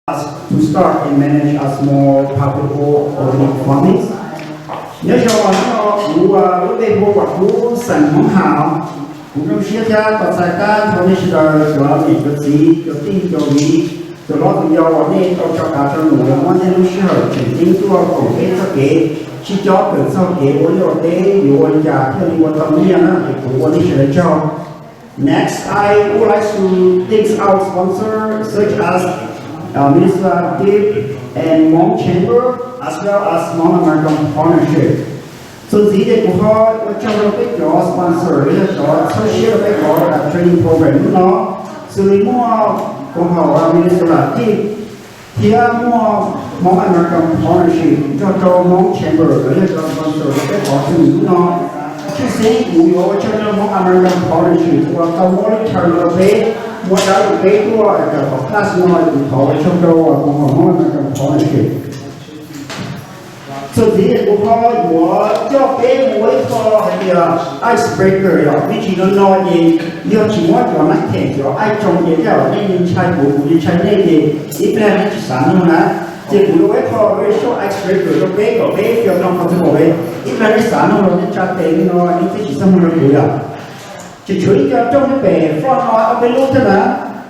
us to start and manage a small public organic farming. Nyob zoo os, hnub no kuv lub npe hu ua Kub, xeem Hmoob Ham. Kuv zoo siab thiab tos txais qab nrog nej sawv daws cov niam cov txiv, cov tij cov viv, cov hlob cov yau uas nej tau tso tav tso num los muab nej lub sij hawm tseem ceeb tuaj koom peb txoj kev sib cob kawm txog kev ua liaj ua teb yuav ua li cas thiaj li ua tau nyiaj na, es kuv ua nej sawv daws tsaug. Next, I would like to thanks our sponsor, such as uh, Minister Deep and Hmong Chamber, as well as Hmong American Partnership. Txuas ntxiv ces kuv ho ua tsaug rau peb cov sponsor los yog cov txhawb siab rau peb cov training program hnub no, xws li muaj koom haum Minister Deep thiab muaj Hmong American Partnership nrog rau Hmong Chamber los yog cov sponsor rau peb qhov twg hnub no. Tshwj xeeb kuv yuav ua tsaug rau Hmong American Partnership uas tau muab lub chaw no rau peb, muab dawb rau peb tuaj kawm qhov class no, kuv thov ua tsaug rau koom haum Hmong American Partnership. Txuas ntxiv kuv ho yuav coj peb mus ua ib qho hais tias ice breaker yom, vim tsis no no ces yog tsis muab cov nab khem cov ice tsoo ces tej zaum nej yeej ntshai kuv, kuv yeej ntshai nej ces ib pliag nej tsis xav nug na. Ces kuv yuav ua ib qho very short ice breaker rau peb kom peb feel comfortable, ib pliag nej xav nug los nej tsa tes li no, nej twb tsis txaj muag rau kuv yom. Tseem tshuav ib co rooj nyob pem front no ob peb lub thiab na.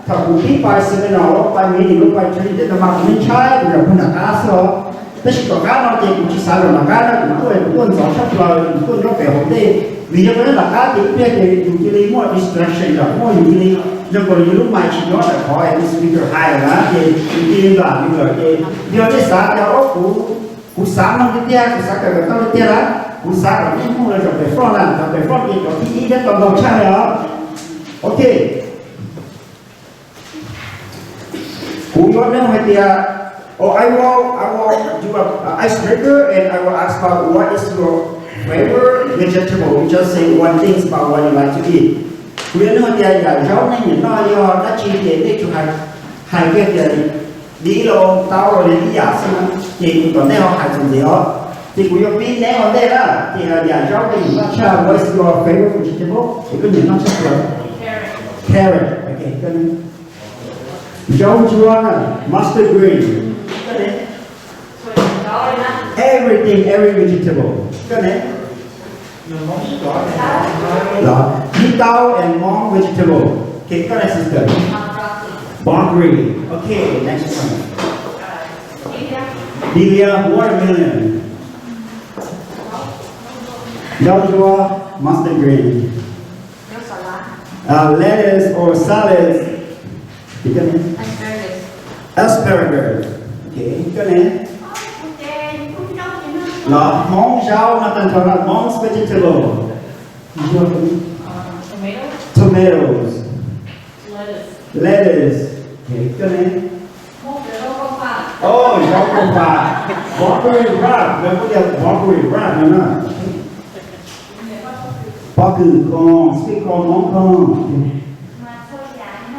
Thaum kuv pib pais seminar los pais meeting los pais training tej no mas kuv yeej ntshai kuv zaum puag nram qab xwb os. Tab sis tom qab no ces kuv tsis xav zaum nram qab na, kuv tuaj kuv tuaj ntxov tshaj plaws, kuv tuaj nyob pem hauv ntej. Vim yog koj nyob nram qab ces ib pliag ces yus cia li muaj distraction yom, muaj yus cia li zoo nkaus li yus lub mic tsis nyob ntawm qhov speaker hais lawm na, ces yus cia li nplam li lawm ces yog nej xav tias o kuv, kuv xav mloog tiag tiag, kuv xav kawm kom tau tiag tiag na, kuv xav kom nej mloog los zaum pem front na, zaum pem front ces cov thib ib thiab tau ntau tshaj li os. Ok. Kuv yuav nug hais tias, oh, I will, I will do a, a icebreaker and I will ask about what is your favorite vegetable. You just say one thing about what you like to eat. Kuv yuav nug hais tias yam zaub nej nyiam noj yog dab tsi ces nej tsuas hais, hais kiag tias dib los tau los yog ib yam xwb na, ces kuv kom nej ho hais txuas ntxiv os. Ces kuv yuav pib neb ua ntej na, ces yam zaub koj nyiam noj tshaj, what is your favorite vegetable? Es koj nyiam noj tshaj plaws? Carrot. Ok, koj neb. Zaub ntsuab na, mustard green. Koj neb. Everything, every vegetable. Koj neb. Los, dib taub and Hmong vegetable. Ok, koj neb sister. Broccoli. Ok, next one. Dib liab, watermelon. Zaub ntsuab, mustard green. Uh, lettuce or salad. Koj neb. Asparagus. Ok, koj neb. Los, Hmoob zaub no tag nrho na, Hmoob vegetable. Tomatoes. Lettuce. Ok, koj neb. Oh, zaub kua fam. Broccoli wrap, lawv kuj tias broccoli wrap no na. Pob kws koj, sweet corn, Hmoob koj.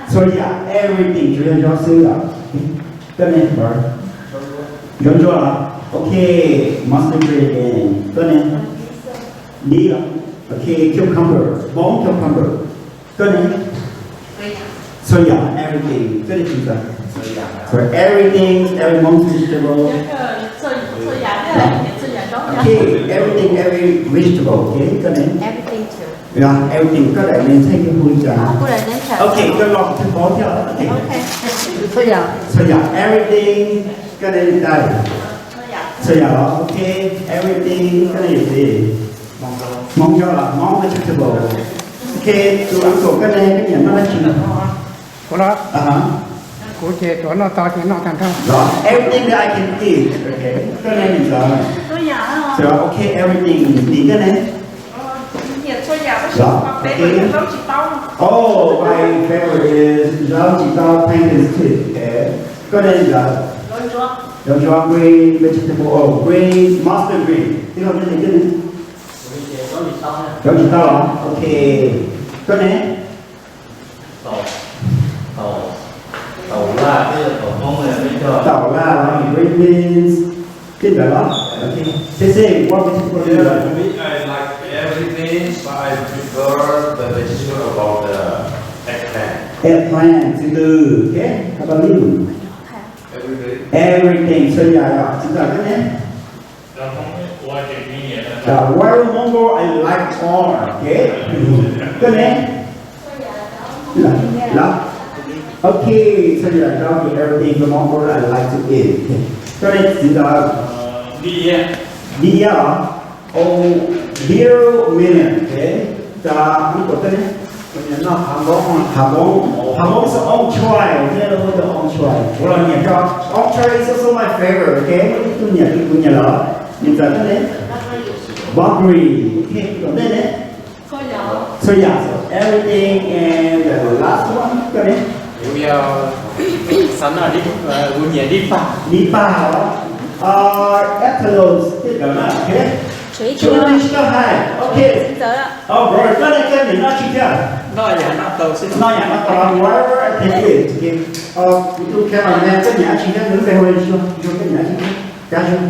Txhua yam, everything, tsuas yog zaub xwb os. Koj neb, zaub ntsuab los? Ok, mustard green again. Koj neb? Dib los? Ok, cucumber, Hmoob cucumber. Koj neb? Txhua yam, everything. Koj neb? Txhua yam. So everything, every Hmoob vegetable. Ok, everything, every vegetable. Ok, koj neb? Everything too. Yog, everything, koj daim name txheej hu li cas? Ok, koj los thiaj paub thiab. Ok. Txhua yam. Txhua yam, everything, koj neb li cas? Txhua yam los? Ok, everything, koj neb li cas? Hmoob zaub los? Hmoob vegetable. Ok, tus uncle koj neb, koj nyiam noj dab tsi? Kuv los? Kuv ces tsuas noj tau ces noj tag nrho. Los, everything that I can eat. Ok, koj neb li cas? Ok, everything, nim koj neb? Los, ok. Oh, my favorite is zaub tsis taub, plantains too. Ok, koj neb li cas? Zaub ntsuab, green vegetable, oh, green, mustard green. Tij laug neb li cas? Zaub tsis taub los? Ok, koj neb? Taum laj los green beans. Tej ntawd los? Ok, seb seb, what vegetable do you like? Everything, but I prefer the vegetable about the eggplant. Eggplant, xwb lwm. Ok, how about you? Everything, so yeah, yeah. Txiv ntxawm koj ne? The word Mongol I like all, okay? Koj ne? Love. Okay, so yeah, love everything the Mongol I like to eat. Okay. Koj ne txiv ntxawm? Diya. Diya. Oh, dear William, okay. Tag, ib puas koj ne? Noj hav npoob, hav npoob, hav npoob is on choy, thiab los hu tias on choy. Kuv los nyiam tso. On choy is also my favorite, okay. Muaj ib tug nyiam li kuv nyiam los. Nyiam txawv koj ne? Broccoli, okay. Tom ntej ne? So yeah, so everything and the last one, koj ne? Kuv yog xav noj dib, kuv nyiam dib pag. Dib pag os. Apples, tej cov na, okay. Tsuas ib tug koj hais, okay. Oh, bro, koj ne, koj nyiam noj tsi thiab? Noj yam noj tau xwb. Noj yam noj tau, whatever I can eat, okay. Kuv tus cameraman, koj nyiam dab tsi thiab? Nws lub npe hu li, koj nyiam dab tsi thiab? Cas zoo.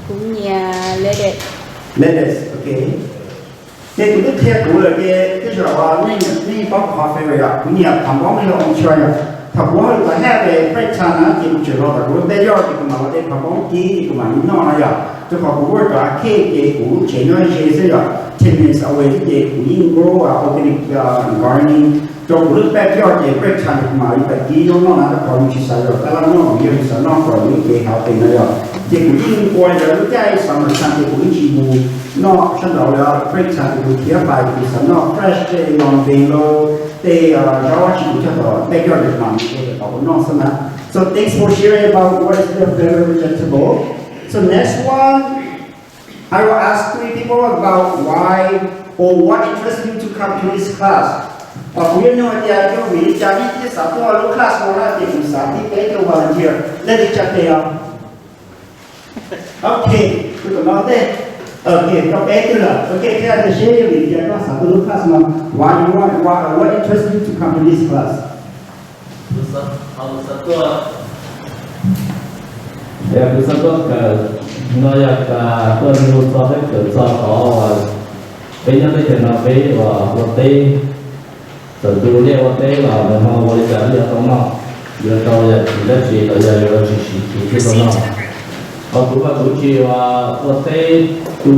Kuv nyiam lettuce. Lettuce, okay. Ces kuv twb qhia kuv lawm ces tej zaum nej, nej paub kuv qhov favorite yom, kuv nyiam hav npoob li los on choy yom. Thaum kuv hauj lwm tom haj, break time na ces kuv tseem los tom kuv lub backyard ces kuv mam ua tej hav npoob kib ces kuv mam li noj no yom. Rau qhov kuv ua tom a cave ces kuv lub tsev nyob ze xwb yom, ten minutes away xwb ces kuv yeej grow organic gardening rau kuv lub backyard ces break time ces kuv mam li pais kib noj na, rau qhov yus tsis xav yog tab laj noj, kuv yog yus xav noj kom yus lub cev healthy no yom. Ces kuv yeej ua ntawd lub caij summer time ces kuv yeej tsis mus noj sab nraud li, break time ces kuv khiav pais, kuv xav noj fresh tej los ntees los tej zaub dab tsi kuv coj tom backyard mam mus ua tom kuv noj xwb na. So thanks for sharing about what is your favorite vegetable. So next one, I will ask three people about why or what interests you to come to this class. Kuv yuav nug hais tias yog vim li cas nej thiaj xav tuaj lub class no na, ces kuv xav tib peb tug volunteer, leej twg tsa tes os. Ok, tus tom no ntej. Ok, tau peb tug lawm. Ok, thiaj tias seb yog vim li cas koj xav tuaj lub class no. Why you want, why, what interests you to come to this class? Kuv xav tuaj, kuv xav tuaj kawm no yog tuaj nug txog thiab kawm txog qhov uas peb nyob teb chaws no peb uas ua teb, txawm tus liaj ua teb los nws ho ua li cas thiaj yuav tau noj, yuav tau yam txiv dab tsi los yog yuav tsis siv txiv thiaj tau noj. Ho kuv mas kuv tsis ua teb tu,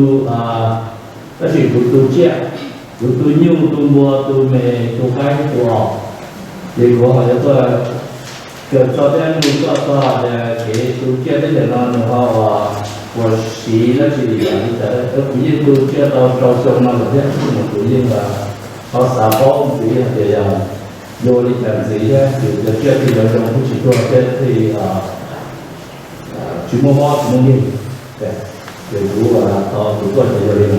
tab sis kuv tu tsiaj, kuv tu nyuj, tu npua, tu me, tu qaib, tu os. Ces kuv ho yuav tuaj kawm txog thiab nug koj txog hais tias kev tu tsiaj teb chaws no nws ho ua siv dab tsi li cas li cas. Kuv yeej tu tsiaj tau rau xyoo no lawm thiab, kuv yeej ho xav paub ntxiv hais tias yog yuav ua li cas ntxiv thiab, ces cov tsiaj thiaj yuav zoo thiab tsis tuag thiab thiaj tsis muaj mob tsis muaj nkeeg. Ces kuv thov tus tuaj ces yog li no.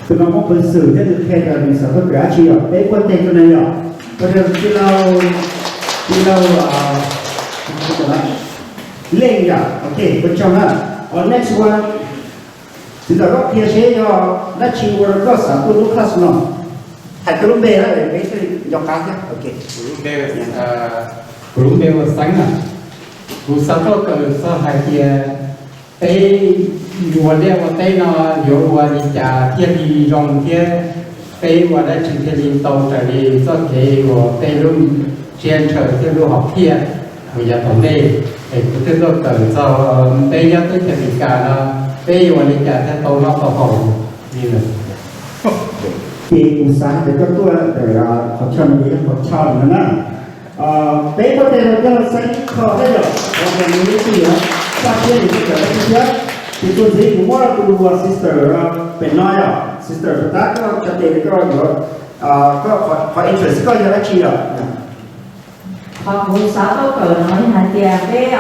Tus no muaj peev xwm thiab tus qhia tias nws xav tuaj kawm dab tsi yom, peb kuaj teg rau nws yom. Ua rau tij laug, tij laug Leej yom, ok, ua tsaug na. Next one, txiv ntxawm koj qhia seb yog dab tsi ua rau koj xav tuaj lub class no. Hais koj lub npe na, peb thiaj li nco qab thiab. Ok. Kuv lub npe ua Xeeb na. Kuv xav tuaj kawm txog hais tias peb yuav ua liaj ua teb no yuav ua li cas thiaj li zoo thiab peb ua dab tsi thiaj li tau raws li txoj kev uas peb lub siab ntshaw thiab lub hom phiaj uas yav tom ntej. Es kuv thiaj tuaj kawm txog peb nyob teb chaws Amelikas no peb yuav ua li cas thiaj tau noj tau haus li lawm. Ces kuv xav tias koj tuaj ntawm qhov chaw no ces yog qhov chaw no na. Peb kuaj teg rau coj los xeeb kho thiab yom, qhov no nws yeej tsis yog txaj siab nws tuaj kawm dab tsi thiab. Ces txuas ntxiv kuv muab tus sister pem no yom, sister puas tab koj tsa tes koj yuav, koj qhov interest koj yog dab tsi yom? Qhov kuv xav tuaj kawm no yog hais tias peb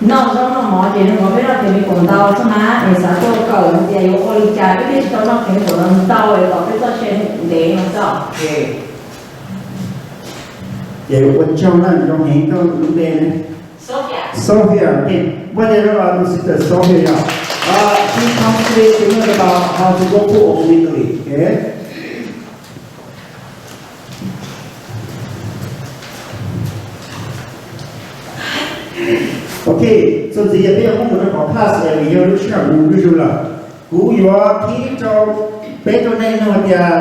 noj zaub noj mov ces zoo nkaus peb noj chemical ntau xwb na, es xav tuaj kawm hais tias yuav ua li cas peb thiaj tsis tau noj chemical ntau es kom peb txoj sia ntev no xwb. Ces ua tsaug na, zoo heev, koj lub npe ne? Sophia, ok. Npaj tias rau tus sister Sophia yom. She comes today to learn about how to go cook organically, ok? Ok, txuas ntxiv yog peb yuav muab mus rau qhov class es vim yog lub sij hawm mus zuj zus lawm. Kuv yuav qhib rau peb rau nej nug hais tias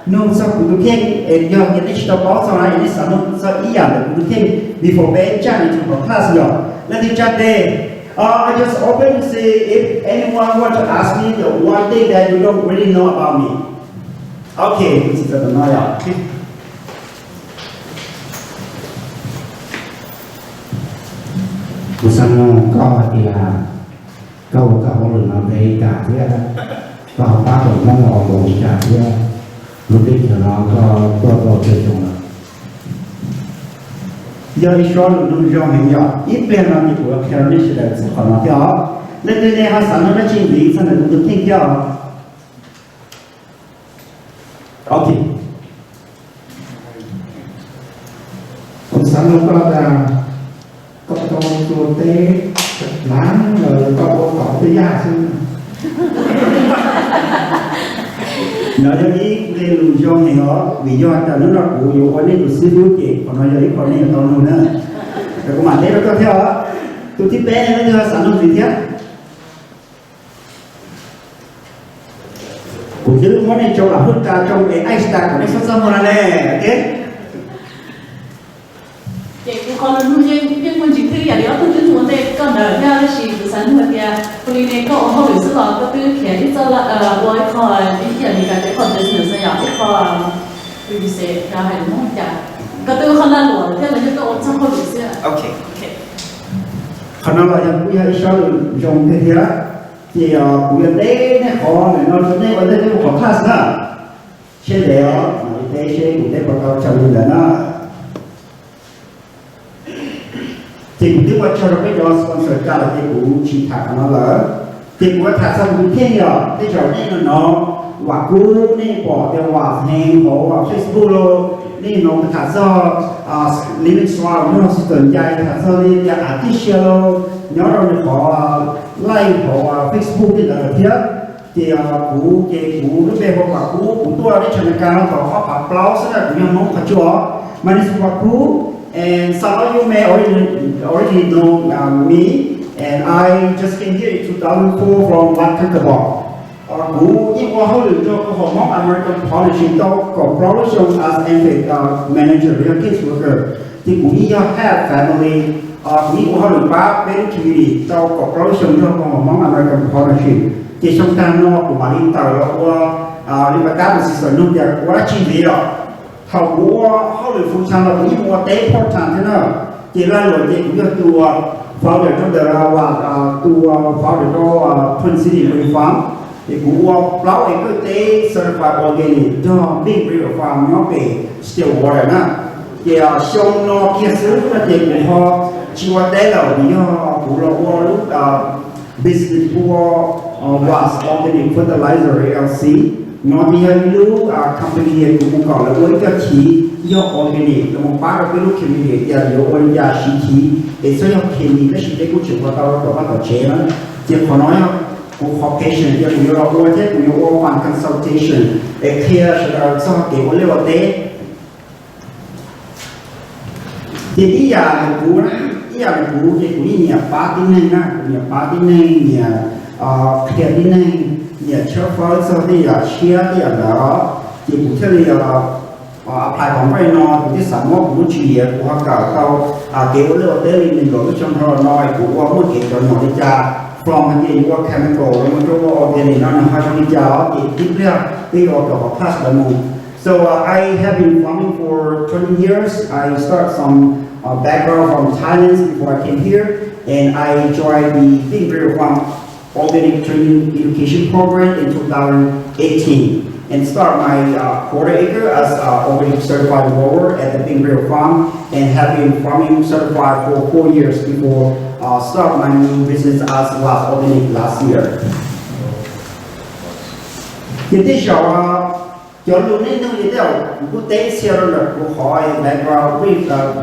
nug txog kuv tus kheej es yog tias nej tsis tau paub txog na es nej xav nug txog ib yam ntawm kuv tus kheej before peb jump into the class yom. Leej twg tsa tes? Uh, I just open to see if anyone want to ask me the one thing that you don't really know about me. Okay, kuv tsis txog tus no yom. Kuv xav nug koj hais tias koj ua txoj hauj lwm no ntev li cas thiab koj ho pab tau Hmoob los npaum li cas thiab lub teb chaws no koj tuaj tau tsawg xyoo lawm? Yog ib sob lus nug zoo heev yom, ib pliag no ces kuv qhia rau nej sawv daws txog qhov no thiab os. Leej twg ne ho xav nug dab tsi ntxiv txog ntawm kuv tus kheej thiab os? Ok. Kuv xav nug koj tias koj tau tua teb hnav los koj ua tom tej yaj xwb? No yog ib nqe lus zoo heev os, vim yog tias hnub no kuv yuav ua nej tus xib fwb ces qhov no yog ib qho nej yuav tau nug na. Ces kuv mam teb rau koj thiab os. Tus thib peb ne, leej twg ho xav nug ntxiv thiab? Kuv twb muab nej tsau lam hwj tas tsau es aib tas kom nej txhob txaj muag na ne, ok? Ces kuv qhov los nug yeej muaj ntsis thwj yam li ob tug twb nug ua ntej koj ntawd thiab, tab sis kuv xav nug hais tias ua li ne koj ua hauj lwm xwb los koj twb khiav ib txoj ua ib qho ib yam li koj tias ib qho business no yom, ib qho real estate yog hais lus Hmoob li cas, koj twb ua qhov lag luam thiab los yog koj ua txoj hauj lwm xwb? Ok, qhov no los yog kuj yog ib sob lus zoo tiag thiab. Ces kuv yuav teb nej qhov ntawm no rau nej ua ntej peb mus qhov class na. Seb ntev os, mam li teb seb kuv teb puas tau raws li ntawd na. Ces kuv twb ua tsaug rau peb cov sponsor tag lawm ces kuv tsis tham qhov no lawm. Ces kuv yuav tham txog kuv tus kheej yom, tej zaum nej no no, Vam Kub nej pom tias Vam heev hauv Facebook los, nej no kuv tham txog Living Soil, nws ho tsis txawm ncai tham txog li tias av tij sia los nyob rau nws qhov live hauv Facebook tej ntawd lawm thiab. Ces kuv ces kuv lub npe hu ua Vam Kub, kuv tuaj teb chaws Amelikas no tau ob phav plaub xwb na, kuv yog Hmoob qhov tsua. My name is Vam Kub, and some of you may already already know uh, me, and I just came here in two thousand four from Vat Kha Kha Bok. Kuv yeej ua hauj lwm nrog hauv Hmoob American Partnership tau kaum plaub lub xyoo as an manager los yog case worker. Ces kuv yeej yog head family, kuv yeej ua hauj lwm pab peb lub community tau kaum plaub lub xyoo nrog hauv Hmoob American Partnership. Ces xyoo tag no kuv mam li tawm los ua li pas tab mus xis nug tias ua dab tsi ntxiv os. Thaum kuv ua hauj lwm full time los kuv yeej mus ua teb part time thiab na. Ces lag luam ces kuv yog tus founder rau ntawm, tus founder rau Twin City Wind Farm. Ces kuv ua plaub acre teb certified organic nrog Big River Farm nyob pem Stillwater na. Ces xyoo no kiag xwb no ces kuv ho tsis ua teb lawm, vim yog kuv los ua lub business ua Vas Organic Fertilizer L L C. No ces yog ib lub company kuv mus koom lawv ua ib co chiv yog organic los mus pab rau peb lub community tias yuav ua li cas siv chiv es txhob yog khes mis, tab sis peb kuj tseem ua tau rau tom vaj tom tsev na. Ces qhov no yog kuv qhov passion tias kuv yuav los ua thiab kuv yuav ua fund consultation es qhia sawv daws txog kev ua liaj ua teb. Ces ib yam ntawm kuv na, ib yam ntawm kuv ces kuv yeej nyiam pab tib neeg na, kuv nyiam pab tib neeg, nyiam qhia tib neeg, nyiam tshawb fawb txog tej yam tshiab tej yam ntawd. Ces kuv thiaj li apply pom npaj no, kuv thiaj xav muab kuv lub tswv yim kuv ho kawm tau kev ua liaj ua teb li nees nkaum lub xyoo dhau los no kuv ua muaj kev cov nyom li cas, from hais tias yuav ua chemical los mus rau ua organic no nws ho zoo li cas os. Ces tib pliag peb yuav kawm qhov class ntawd mus. So uh, I have been farming for twenty years. I start some uh, background from Thailand before I came here, and I joined the Big River Farm Organic Training Education Program in two thousand eighteen and start my uh, quarter acre as uh, organic certified grower at the Big River Farm and have been farming certified for four years before uh, start my new business as Las Organic last year. Ces tej zaum cov lus nej nug ces tej zaum kuv kuj teb txhia rau ntawm kuv qhov background,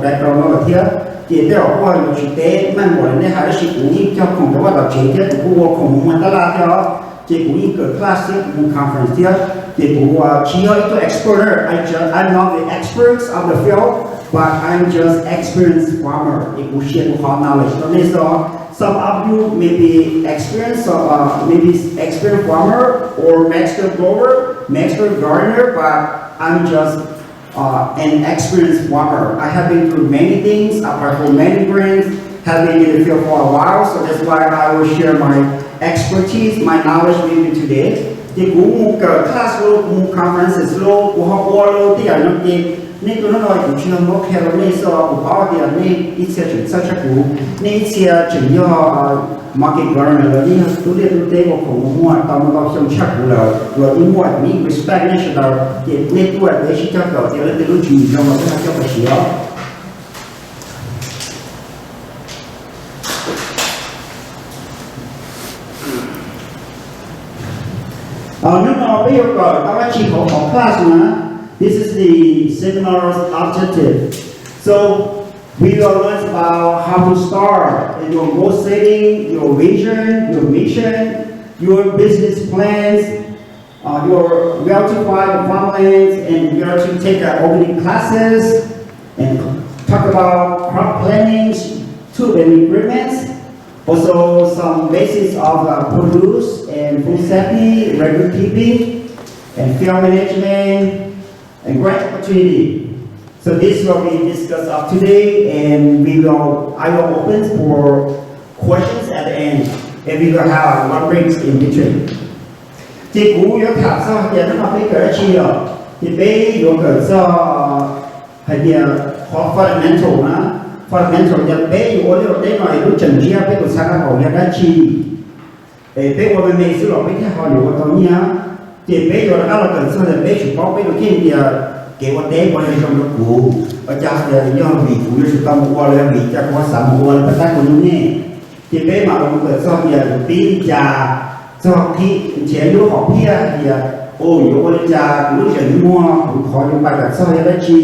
background no lawm thiab. Ces tej zaum kuj yuav tsis teb meej npaum li nej hais, tab sis kuv yeej cog khoom rau vaj tom tsev thiab kuv kuj ua khoom mus muag tab laj thiab os. Ces kuv yeej kawm class thiab kuv mus conference thiab. Ces kuv tsis yog ib tug expert, I just, I'm not the experts of the field, but I'm just experienced farmer. Ces kuv share kuv qhov knowledge rau nej xwb. Some of you may be experienced, uh, maybe experienced farmer or master grower, master gardener, but I'm just uh, an experienced farmer. I have been through many things, applied for many grants, have been in the field for a while, so that's why I will share my expertise, my knowledge with you today. Ces kuv mus kawm class los, kuv mus conferences los, kuv ho ua los tej yam no ces nej tuaj hnub no kuv tsis yog muab qhia rau nej xwb, kuv paub tias nej ib txhia tseem txawj tshaj kuv, nej ib txhia tseem yog market gardener los nej yog tub liaj tub teb ua khoom ua muag tau ntau xyoo tshaj kuv lawm, los nej muaj ib respect nej sawv daws, ces nej tuaj peb sib cog kawm tias leej twg lub tswv yim zoo los peb ho coj los siv os. Hnub no peb yuav kawm tau dab tsi hauv qhov class na? This is the seminar's objective. So we will learn about how to start and your goal setting, your vision, your mission, your business plans, uh, your where to find the farmlands and where to take uh, organic classes and talk about crop planning, tools and equipments. Also some basics of uh, produce and food safety, record keeping, and field management, and grant opportunity. So this will be discussed of today, and we will I will open for questions at the end, and we will have one break in between. Ces kuv yuav tham txog tias hnub no peb kawm dab tsi os, ces peb yuav kawm txog hais tias qhov fundamental na, fundamental tias peb yuav ua liaj ua teb no es lub tseem ntsiab peb tus txha nqaj qaum yog dab tsi, es peb ua me me xwb los peb thiaj ho yuav ua tau nyiaj. Ces peb yuav rov qab los kawm txog tias peb tsum paub peb tus kheej tias kev ua teb puas yog zoo rau kuv, ua cas tias yog vim kuv yuav tsum tau mus ua los yog vim cas kuv ho xav mus ua li pab tab kuv lub neej. Ces peb mam los mus kawm txog tias yuav pib li cas, txog qhib nrhiav lub hom phiaj hais tias, o, yuav ua li cas kuv lub zeem muag, kuv qhov yuav pais kom txog yog dab tsi,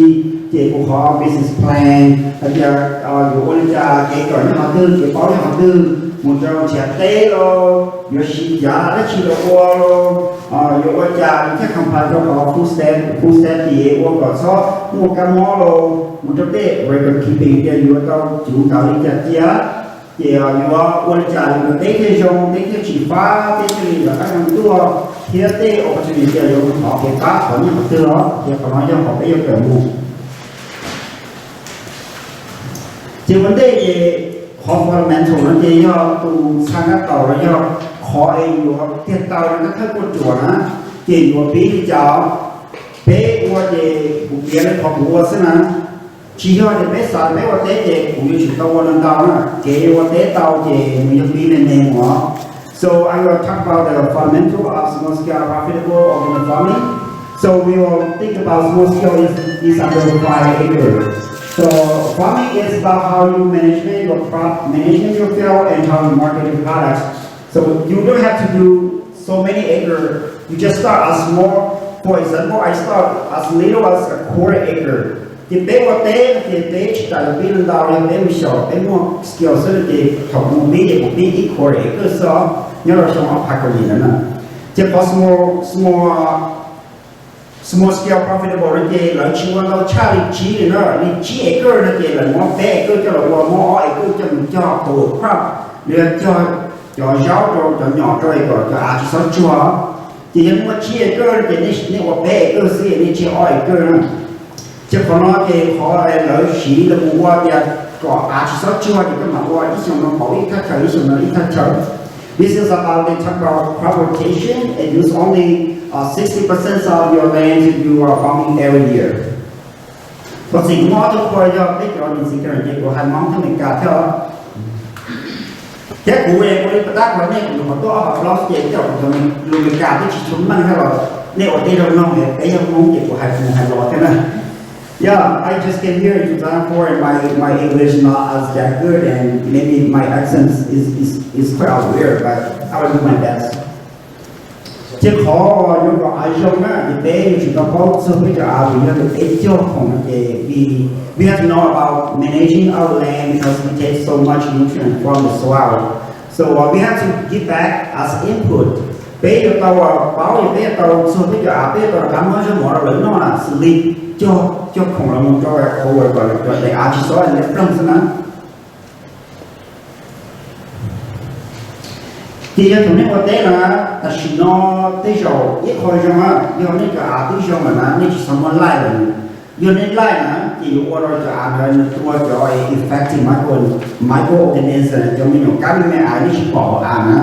ces kuv qhov business plan hais tias yuav ua li cas, kev kawm nyob qhov twg, kev paub nyob qhov twg, mus rau nrhiav teb los yuav siv cav dab tsi los ua los, yuav ua cas mus thiaj comply rau qhov food safety, food safety ua kom txhob muaj kab mob los, mus rau tej record keeping tias yuav tau cuv ntawv li cas cia, ces yuav ua li cas yus teb thiaj zoo, teb thiaj tsis fab, teb thiaj li rov qab zoo tuaj, thiab tej opportunity tias yuav mus thov kev pab qhov nyob qhov twg os, ces qhov no yog qhov peb yuav kawm mus. Ces ua ntej ces qhov fundamental no ces yog tus txha nqaj qaum los yog qhov es yuav tiag taw rau koj thawj kuj ruam na, ces yuav pib li cas? Peb ua ces kuv piav li qhov kuv ua xwb na. Tsis yog tias peb xav peb ua teb ces kuv yuav tsum tau ua ntau ntau na, kev yuav ua teb tau ces nws yog pib me me mus. So I will talk about the fundamental of small scale profitable organic farming. So we will think about small scale is, is under five acre. So farming is about how you management your crop, management your field, and how you market your products. So you don't have to do so many acre. You just start as small. For example, I start as little as a quarter acre. Ces peb ua teb no ces peb tsis tas yuav pib ntau, yog peb mus xyaum peb muaj skill xwb no ces thaum kuv mus pib ces kuv pib ib quarter acre xwb os, nyob rau xyoo ob phav kaum yim ntawd na. Ces qhov small, small, small scale profitable no ces lawv tsis ua ntau tshaj li tsib li na, li tsib acre no ces lawv muab peb acre coj los ua, muab ob acre coj mus cog cover crop, los yog cog cov zaub rau cov nyom rau es kom cov av tsis txhob tsuag. Ces yog nej muaj tsib acre no ces nej ua peb acre xwb, nej tseg ob acre na. Ces qhov no ces qhov lawv siv los mus ua tias kom av tsis txhob tsuag ces koj mam ua ib xyoos no pauv ib thaj chaw, ib xyoos no ib thaj chaw. This is about they talk about crop rotation and use only uh, sixty percent of your land if you are farming every year. Thov txim, kuv muab ob tug qhua yog peb cov New Zealand ces kuv hais Hmoob thiab Amelikas thiab os. Thiab kuv ua li pas tab kuv nej kuv qhov tuaj ob phav plaub ces tej zaum kuv cov lus Amelikas twb tsis tshua meej thiab los nej ua teb zoo no es peb yog Hmoob ces kuv hais mus hais los thiab na. Yeah, I just came here in two thousand four and my, my English not as that good and maybe my accent is, is, is quite weird, but I will do my best. Ces qhov yuav kom av zoo na ces peb yuav tsum tau paub txog peb cov av, vim yog tias peb cog khoom no ces we, we have to know about managing our land because we take so much nutrient from the soil. So uh, we have to give back as input. Peb yuav tau paub, peb yuav tau txog peb cov av, peb yuav tau rov qab muab zaub mov rau lawv noj na, xws li cog, cog khoom los mus rau qhov uas kom cov daim av tsis xob nyob ploog xwb na. Ces yog thaum nej ua teb no, tam sim no tej zaum ib qho zoo yog nej cov av twb zoo lawm na, nej tsis txhob muab laij lawm. Yog nej laij na, ces yuav ua rau cov av ntawd nws tua cov infected micro microorganism, cov me nyuam kab me me av nej tsis pom hauv av na.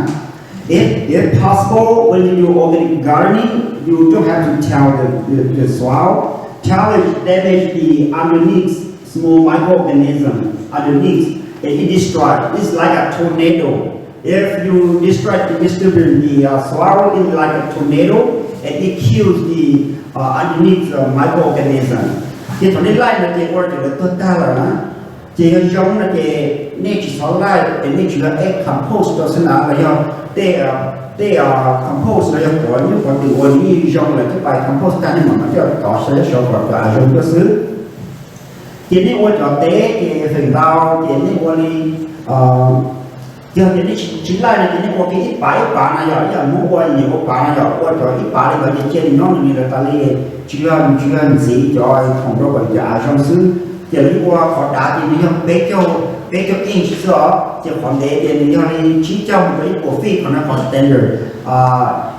If, if possible, when you do organic gardening, you don't have to till the, the, the soil. Tillage damage the underneath small microorganism underneath, and it destroy. It's like a tornado. If you destroy the disturbance the uh, soil, it's like a tornado, and it kills the uh, underneath uh, microorganism. Ces thaum nej laij no ces ua rau cov ntawd tuag tag lawm na. Ces yog zoo no ces nej tsis txhob laij, ces nej tsuas yog add compost rau xwb na, los yog tej, tej compost los yog qhov nyuj qhov twm uas nws yeej zoo lawm, coj pais compost tag nej mam coj tov saib saud kom cov av zoo tuaj xwb. Ces nej ua cov teb ces feem ntau ces nej ua li, yog tias nej tsis laij no ces nej ua kiag ib pav ib pav na yom, ib yam muab ua nyias ua pav na yom, ua cov ib pav li ntawd ces cia nws nyob nws li lawm tas li. Tsis yog, tsis yog ntxiv cov khoom rau kom cov av zoo xwb. Ces lawv yeej ua qhov dav ces nws yog peb caug, peb caug inch xwb os, ces qhov ntev ces nws yog li tsib caug mus rau ib puas feet, qhov no qhov standard.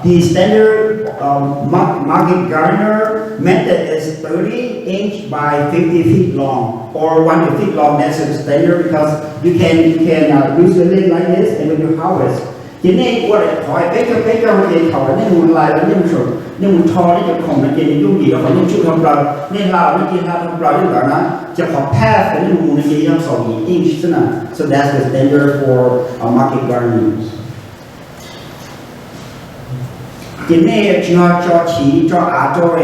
The standard uh, mar- market gardener method is thirty inch by fifty feet long or one hundred feet long. That's the standard because you can, you can uh, use your leg like this and when you harvest. Ces nej ua daim qhov peb caug peb caug no ces thaum nej mus laij los nej mus, nej mus rho nej cov khoom no ces nws yooj yim rau qhov nej tsuj dhau plaws, nej hla los nej cia hla dhau plaws li ntawd na. Ces qhov path uas nej mus mus no ces yog xaum yim inch xwb na. So that's the standard for uh, market gardening. Ces nej tsis yog tso chiv tso av rau,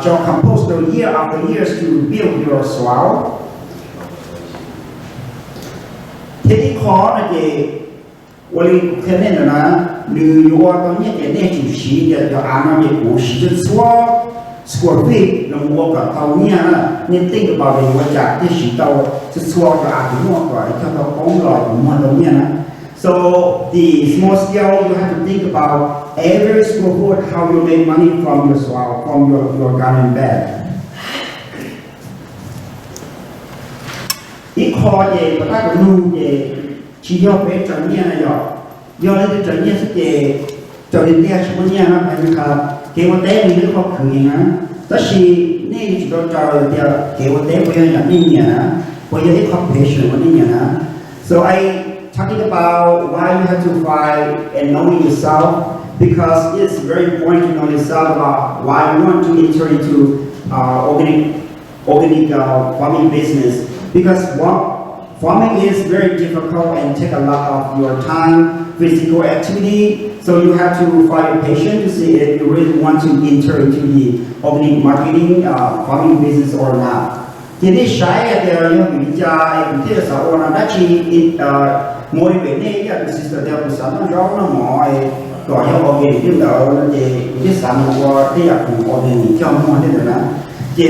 tso compost rau year after years to build your soil. Thiab ib qho no ces ua li kuv qhia nej ntawd na, nws yuav ua tau nyiaj ces nej tsum siv tias cov av no ces kuv siv txhua txhua square feet los ua kom tau nyiaj na. Nej think about it, ua cas thiaj siv tau txhua txhua cov av kuv muag kom coj tau poob los kuv muag tau nyiaj na. So the small scale, you have to think about every square foot, how you make money from your soil, from your, your garden bed. Ib qho ces pov thawj kuv nug ces tsis yog peb raws nyiaj na yom, yog leej twg raws nyiaj xwb ces raws li tiag tsis muaj nyiaj na, kev ua teb nws yog ib qho khwv heev na. Tab sis nej yuav tsum tau raws tias kev ua teb puas yog yam nej nyiam na, puas yog ib qho passion uas nej nyiam na. So I talking about why you have to find and knowing yourself, because it's very important to know yourself about why you want to enter into uh, organic organic uh, farming business, because farming is very difficult and take a lot of your time, physical activity. So you have to find your passion to see if you really want to enter into the organic marketing uh, farming business or not. Ces nej saib hais tias yog vim li cas kuv thiaj xav ua no, dab tsi motivate nej, ib yam kuv sister tias kuv xav noj zaub noj mov kom yog organic li ntawd no ces kuv thiaj xav mus ua tej yam khoom organic coj muag tej ntawd na. Ces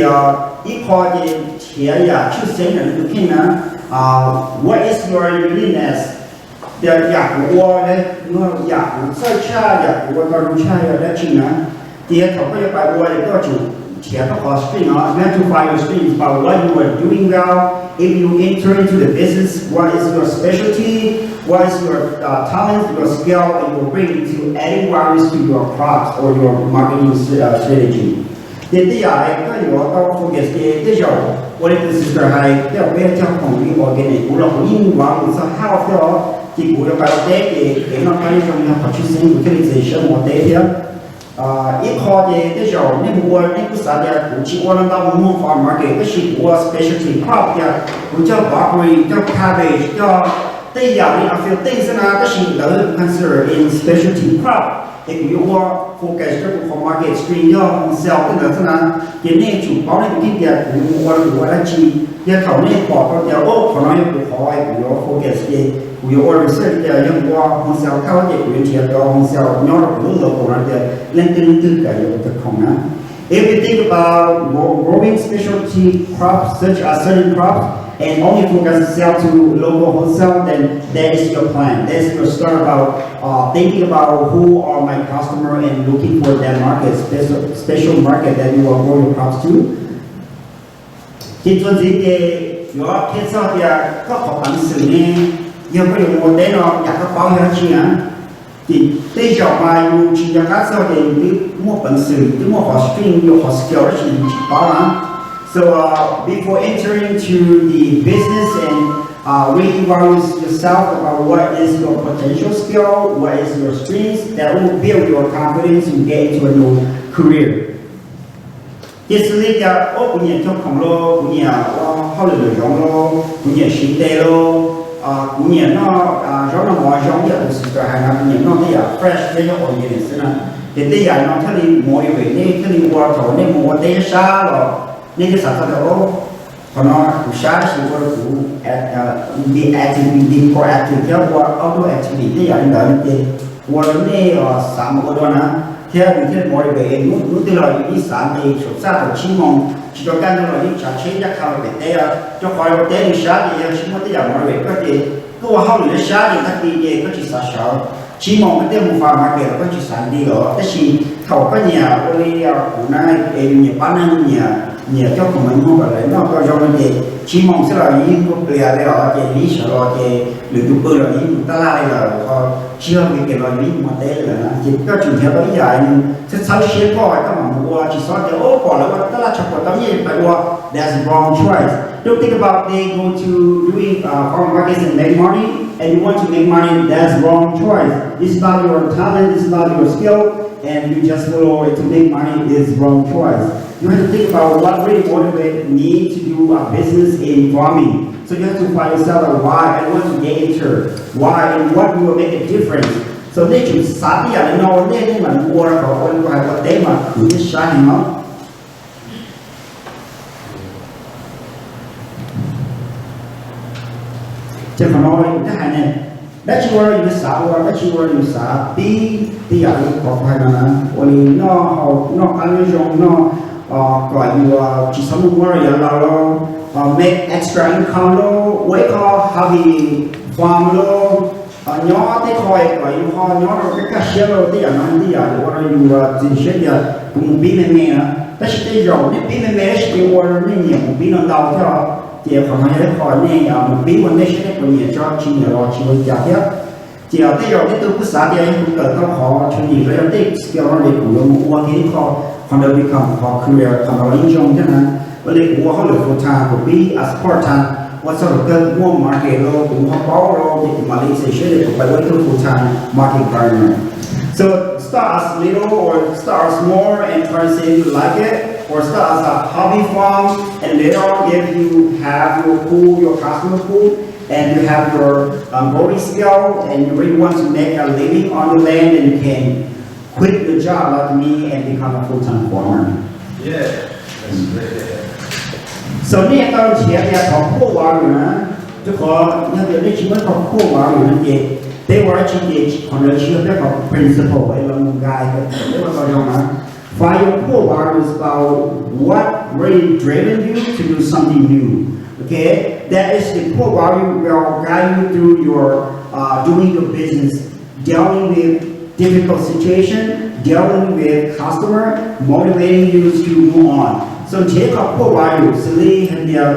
ib qho ces nrhiav yam tshwj xeeb ntawm nej tus kheej na. What is your uniqueness? Tias yam kuv ua, yam kuv txawj tshaj, yam kuv ua tau zoo tshaj yog dab tsi na. Ces thaum koj yuav pais ua ces koj tsum nrhiav koj qhov strength no, you have to find your strength about what you are doing well. If you enter into the business, what is your specialty? What is your uh, talent, your skill, and you will bring it to adding values to your crops or your marketing uh, strategy. Ces tej yam koj yuav tau focus ces tej zaum ua li tus sister hais, tej zaum peb cog khoom li organic, kuv los kuv yeej vov mus txog health thiab os. Ces kuv yuav pais ua teb ces kev noj qab nyob zoo yog qhov tshwj xeeb kuv thiaj li txiav siab mus ua teb thiab. Ib qho ces tej zaum nej mus ua nej kuj xav tias kuv tsis ua ntau mus muag farm market, tab sis kuv ua specialty crop tias kuv cog broccoli, cog cabbage, cog tej yam li a few things xwb na, tab sis lawv consider in specialty crop. Es kuv yuav ua focus rau kuv qhov market stream yog wholesale tej ntawd xwb na. Ces nej tsum paub nej tus kheej tias kuv yuav mus ua kuv ua dab tsi. Yog thaum nej pom tau tias o qhov no yog kuv qhov es kuv yuav focus ces kuv yuav ua research tias yog kuv ua wholesale thawj ces kuv yuav nrhiav cov wholesale nyob rau kuv lub local no tias leej twg leej twg kam yuav kuv cov khoom na. If you think about gro- growing specialty crops such as certain crops and only focus sell to local wholesale, then that is your plan. That's your start about uh, thinking about who are my customer and looking for that market, special, special market that you will grow your crops to. Ces txuas ntxiv ces yuav qhia txog tias koj qhov peev xwm ne, yog koj yuav mus ua teb no yam koj paub yog dab tsi na. Tej zaum mas yus tsis nco qab txog tias yus twb muaj peev xwm, yus twb muaj qhov strength, yus qhov skill tab sis yus tsis paub na. So uh, before entering to the business and uh, reevaluate yourself about what is your potential skill, what is your strengths, that will build your confidence to get into a new career. Ces xws li tias, o, kuv nyiam cog khoom los, kuv nyiam ua hauj lwm lwm zoov los, kuv nyiam siv tes los, kuv nyiam noj zaub noj mov zoo ib yam tus sister hais no, kuv nyiam noj tej yam fresh thiab yog organic xwb na. Ces tej yam no thiaj li motivate nej, thiaj li ua thaum nej mus ua teb sab los nej thiaj xav tau tias, o, qhov no kuv sab tab sis ua rau kuv be active, be proactive thiab ua outdoor activity tej yam li ntawd no ces ua rau nej xav mus ua dua na, thiab nws thiaj motivate hnub twg los yus yeej xav nqis saum txaj thaum tsib moos, tsis tau kaj ntug los yeej tsav tsheb ncaj qha los pem teb, rau qhov ua teb nws sab ces yog tsis muaj tej yam motivate koj ces koj ua hauj lwm sab ces tag kis ces koj tsis xav sawv. Tsib moos koj thiaj mus farm market los koj tsis xav nti los, tab sis thaum koj nyiam ua li kuv na, es yus nyiam pab neeg, nyiam, nyiam coj khoom mus muag kom lawv noj kom zoo no ces tsib moos xwb los yus yeej mus plias li os, ces yus yeej sawv los ces lwm tus pw los yus yeej mus tab laj li lawm, ho tsis yog vim tias los yus yeej mus teb li lawm na. Ces koj tseem nrhiav tau ib yam nws txhawb txhawb siab koj, koj mam mus ua, tsis txhob tias, o, pom lawv ua tab laj tshav puas tau nyiaj pais ua. That's wrong choice. Don't think about they go to doing uh, farm markets and make money and you want to make money. That's wrong choice. It's about your talent, it's about your skill, and you just follow it to make money is wrong choice. You have to think about what really motivated me to do a business in farming. So you have to find yourself a why and what you get into, why and what you will make a difference. So nej tseem xav tej yam li no nej nej mam ua rau kom ua li kuv hais ua teb mas khwv nej sab heev no. Ces qhov no kuv thiaj hais ne, dab tsi ua rau yus xav ua, dab tsi ua rau yus xav pib tej yam li qhov kuv hais no na, ua li noj, noj qab nyob zoo, noj kom yus tsis txhob muaj muab rau yav laus los, make extra income los, ua ib qho hobby farm los, nyob tej qho kom yus ho nyob rau kaj kaj siab los, tej yam no tej yam ua rau yus txiav siab tias kuv mus pib me me na. Tab sis tej zaum nej pib me me tab sis nej ua rau nej nyiam mus pib no ntau thiab os. Ces qhov no yog ib qho nej mus pib ua ntej saib nej puas nyiam tso, tsis nyiam los tsis ua li cas thiab. Ces tej zaum nej twb kuj xav tias yog kuv kawm tau qhov training los yog tej skill no ces kuv yuav mus ua kiag ib qho, qhov ntawd become qhov career, qhov ntawd los yeej zoo thiab na. Ua li kuv ua hauj lwm full time, kuv pib as part time, ua txog lus kawg kuv muaj market los kuv ho paub los ces kuv mam li txiav siab tias kuv pais ua ib tug full time market gardener. So start as little or start as small and try to see if you like it, or start as a hobby farm, and later on if you have your pool, your customer pool, and you have your um, growing skill, and you really want to make a living on the land, then you can quit your job like me and become a full-time farmer. Yeah. So nej tau nrhiav tias qhov khuaj value na, rau qhov yog tias nej tsis muaj qhov khuaj value no ces peb ua dab tsi ces qhov ntawd tsis yog peb qhov principle es los mus guide peb ua tau zoo na. Find your core values about what really driven you to do something new. Okay, that is the core value will guide you through your uh, doing your business, dealing with difficult situation, dealing with customer, motivating you to move on. So nrhiav qhov core value xws li hais tias,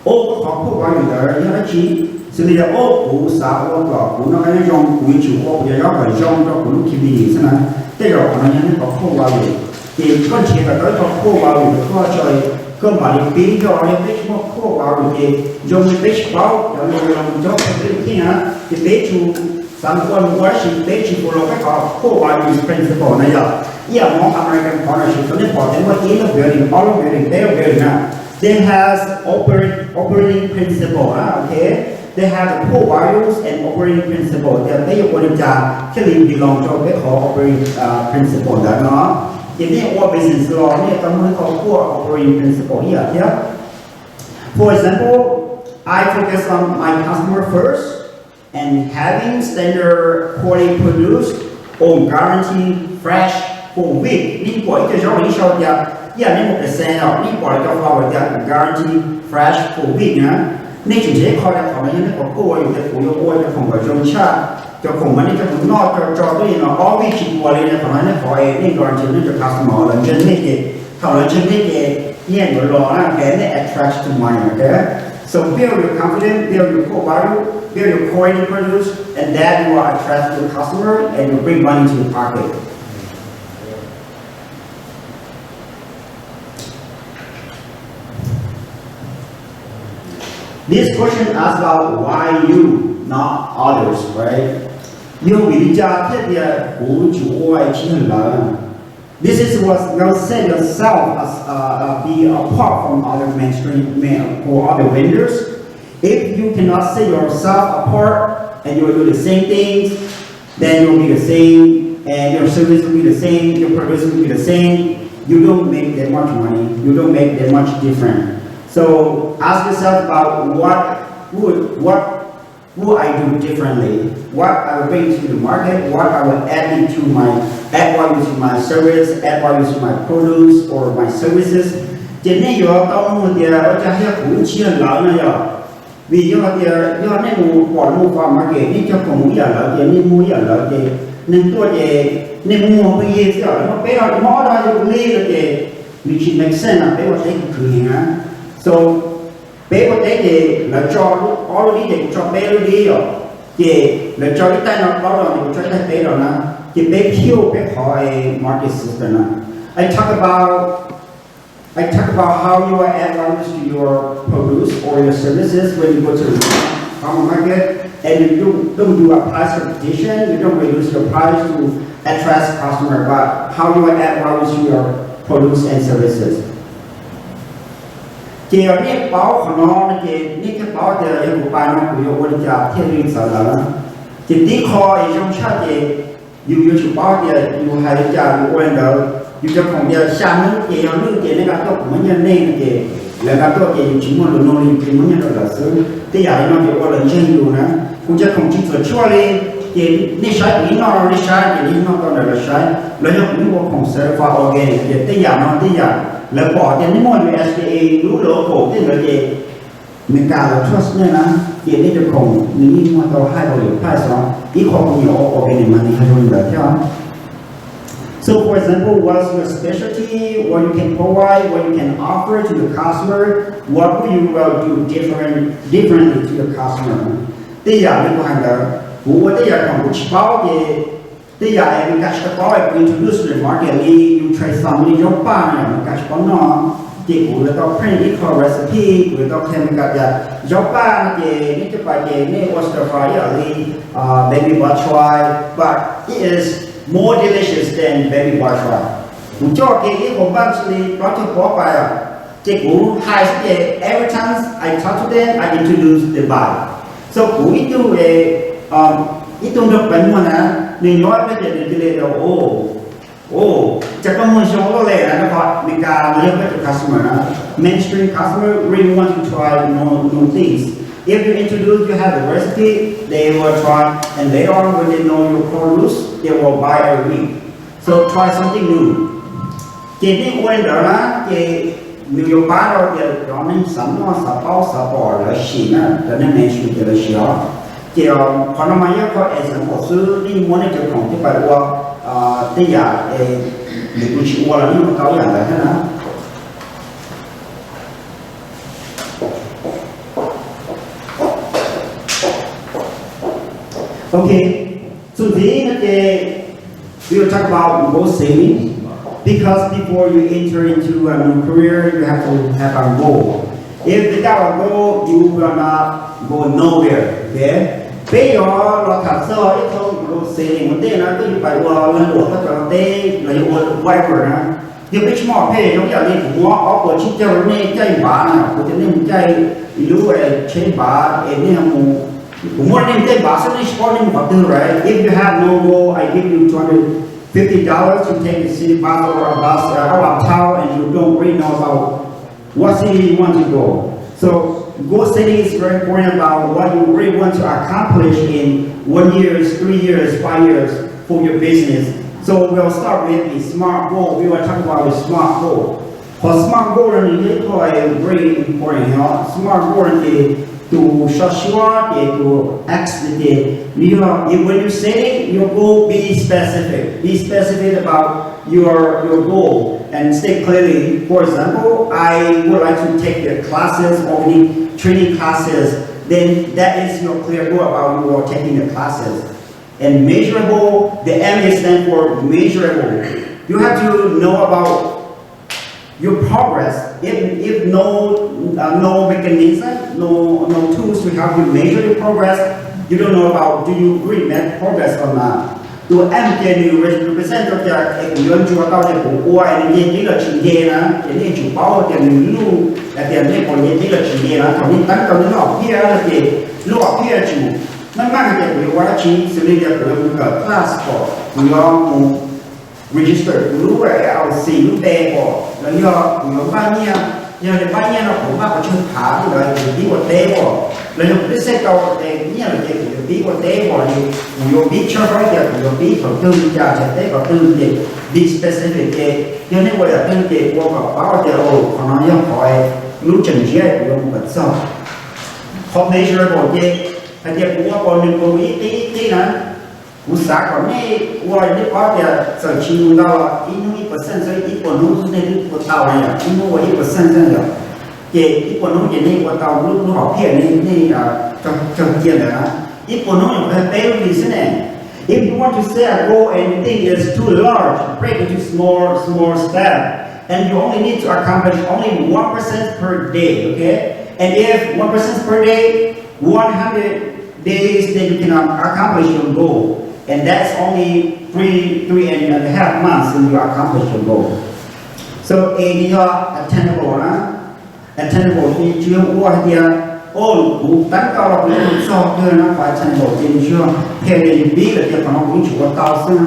o, koj qhov core value ntawd yog dab tsi? Xws li tias, o, kuv xav ua kom kuv noj qab nyob zoo, kuv yuav tsum ua kuv cov zaub kom zoo rau kuv lub community xwb na. Tej zaum qhov no yog nej qhov core value. Ces koj nrhiav kom tau ib qho core value ntawd koj tso, koj mam li pib. Yog peb tsis muaj core value ces zoo li peb tsis paub cov lus los mus cob peb li thiab na, ces peb tsuas xav mus ua mus ua tab sis peb tsis follow peb qhov core value principle na yom. Ib yam hmoob American Partnership, thaum nej pom tias muaj ib lub building, ob lub building, peb lub building na, they has oper- operating principle na, okay, they have the core values and operating principle, tias peb yuav ua li cas thiaj li belong rau peb qhov operating principle ntawd no. Ces nej ua business los nej yuav tau muaj ib qho core operating principle ib yam thiab. For example, I focus on my customer first and having standard quality produce or guarantee fresh for week. Nej pom ib co zaub los yeej sau tias, ib yam nej mus pem Sam's los nej pom lawv cov flower tias guarantee fresh for week na. Nej tseem nrhiav ib qho tias qhov no yog nej qhov core value tias kuv yuav ua cov khoom kom zoo tshaj, cov khoom mas nej coj mus noj coj tso twb li no ob vij tsis puas li no, qhov no nej qhov es nej guarantee nej cov customer lawv ntseeg nej ces, thaum lawv ntseeg nej ces nyiaj yuav los na, okay, and it attracts the money, okay? So build your confidence, build your core value, build your quality produce, and then you will attract your customer and you bring money to your pocket. This question asks about why you, not others, right? Yog vim li cas thiaj tias kuv tsis ua tsis yog lawv? This is what you set yourself as, uh, uh, be apart from other mainstream, main, or other vendors. If you cannot set yourself apart and you do the same things, then you'll be the same, and your service will be the same, your product will be the same. You don't make that much money. You don't make that much difference. So ask yourself about what would, what will I do differently? What I will bring to the market? What I will add into my, add value to my service, add value to my products or my services? Ces nej yuav tau nug tias ua cas thiaj kuv tsis yog lawv no yog. Vim yog tias yog nej mus pom mus farm market, nej cog khoom ib yam lawv ces nej muag ib yam lawv ces neeg tuaj ces nej muag pheej yig xwb, lawv muab peb no, muab ob no yog li no ces nws tsis make sense na, peb ua teb khwv khwv heev na. So peb ua teb ces lawv tso ob lub dib ces kuv tso peb lub dib os, ces lawv tso ib taig no plaub los ces kuv tso ib taig peb los na, ces peb pure peb qhov market system na. I talk about I talk about how you will add values to your produce or your services when you go to the farmer market, and you don't, don't do a price competition, you don't reduce your price to attract customer, but how you will add values to your produce and services. Ces yog nej paub qhov no no ces nej thiaj paub tias yog kuv pais no kuv yuav ua li cas thiaj li txawv lawv. Ces tib qho es zoo tshaj ces yus yuav tsum paub tias yus hais li cas yus ua li ntawd. Yus cov khoom tias xya hnub ces yog lwj ces nej nqa tuaj kuv muab nyiaj nej no ces lawv nqa tuaj ces yus tsis muaj lus nug li, yus tsis muab nyiaj rau lawv xwb. Tej yam li no ces ua lawv ntseeg yus na. Kuv cov khoom tsis txuam tshuaj li, ces nej saib kuv ib noj no, nej saib ces nej noj tau ntawm lawv saib. Los yog kuv ua khoom certified organic ces tej yam no tej yam lawv pom tias nej muaj U S D A lub logo tej ntawd ces Meskas lawv trust nej na, ces nej cov khoom nws yeej muaj tau high value price os. Ib qho kuv nyiam ua organic mas nws yog zoo li ntawd thiab. So for example, what's your specialty, what you can provide, what you can offer to the customer, what would you well do different, differently to the customer? Tej yam li kuv hais ntawd, kuv ua tej yam khoom kuv tsis paub ces tej yam es Meskas tsis tau paub es kuv introduce to the market li, yus try some li zaub paj no yom, Meskas tsis paub noj, ces kuv yuav tau print ib qho recipe, kuv yuav tau qhia Meskas tias zaub paj no ces nej coj pais ces nej ua stir fry ib yam li baby bok choy, but it is more delicious than baby bok choy. Kuv coj kiag ib qho npaj xws li plaub caug pob pais, ces kuv hais xwb ces every time I talk to them, I introduce the buy. So kuv ib tug, ib tug nraug pleev muag na, nws nyob peb ces nws cia li tias, o, o, cas koj muag zoo luaj li na, rau qhov Meskas los yog peb cov customer na, mainstream customer really want to try new, new things. If you introduce, you have the recipe, they will try, and later on when they know your produce, they will buy every week. So try something new. Ces nej ua li ntawd na, ces nws yuav pab rau tias cov neeg xav noj xav paub xav pom lawv sim na, cov neeg mainstream ces lawv sim os. Ces qhov no mas yog qhov example xwb, nej muab nej cov khoom coj pais ua tej yam es nws kuj tsis ua los nej ua tau ib yam ntawd thiab na. Ok, txuas ntxiv no ces we will talk about goal setting, because before you enter into a new career, you have to have a goal. If without a goal, you will not go nowhere. Okay? Peb yuav los tham txog ib qho goal setting ua ntej na, koj yuav pais ua lag luam koj cov teb los yog ua whatever na. Yog peb tsis muaj phem zoo yam li kuv muab ob puas tsib caug rau nej caij npav na, kuv tias nej mus caij ib lub tsheb npav es nej mus, kuv muab nej mus caij npav xwb nej tsis paub nej mus qhov twg, right? If you have no goal, I give you two hundred fifty dollars to take the city bus or a bus out of town and you don't really know about what city you want to go. So goal setting is very important about what you really want to accomplish in one years, three years, five years for your business. So we'll start with the smart goal. We will talk about the smart goal. Qhov smart goal no nws yog ib qho very important, no? Smart goal no ces Tus sab suab ces tus X no ces nws yog, if when you setting your goal, be specific, be specific about your your goal and state clearly. For example, I would like to take the classes or any training classes. Then that is your clear goal about you are taking the classes. And measurable, the M is stand for measurable. You have to know about your progress. If if no uh, no mechanism, no no tools to help you measure your progress, you don't know about do you really make progress or not. Tus M ces nws represent rau tias es kuv yuav ntsuas tau tias kuv ua es nws nce tib los tsis nce na, ces nej tsum paub tias nws lub hais tias nej puas nce tib los tsis nce na. Thaum nej teeb tau nej lub hom phiaj no ces lub hom phiaj tsum meej meej hais tias kuv yuav ua dab tsi, xws li tias kuv yuav mus kawm class pom, kuv yuav mus register kuv lub L L C lub npe pom, los yog kuv yuav npaj nyiaj, yog li npaj nyiaj no kuv npaj pes tsawg phav li ntawd kuv yuav pib ua teb pom, los yog kuv twb xej tau nyiaj lawm ces kuv yuav pib ua teb pom, kuv yuav pib tshawb fawb tias kuv yuav pib thaum twg li cas, thaum teb qhov twg ces be specific ces yog nej ua yam twg ces ua kom paub tias qhov no yog qhov lub tseem ntsiab kuv yuav mus kom txog. Qhov measurable ces hais tias kuv ua pom nws pom ib qib ib qib na. Kuv xav kom nej ua nej paub tias txawm tsis mus ntau los ib hnub ib percent xwb, ib puas hnub xwb nej twb ua tau na yom, ib hnub ua ib percent xwb yom. Ces ib puas hnub ces nej ua tau lub lub hom phiaj nej nej raug cia ntawd na. Ib puas hnub yog qhov peb lub hlis xwb ne. If you want to set a goal and you think it's too large, break into small small step, and you only need to accomplish only one percent per day, okay? And if one percent per day, one hundred days, then you can accomplish your goal. And that's only three, three and a half months, and you accomplish your goal. So, A yog attainable na. Attainable ces tsis yog ua hais tias, o, kuv teeb tau los kuv yeej mus txog kawg na. Qhov attainable ces nws tsis yog qhia tias yus pib lawm tias qhov no kuv yeej tsis ua tau xwb na.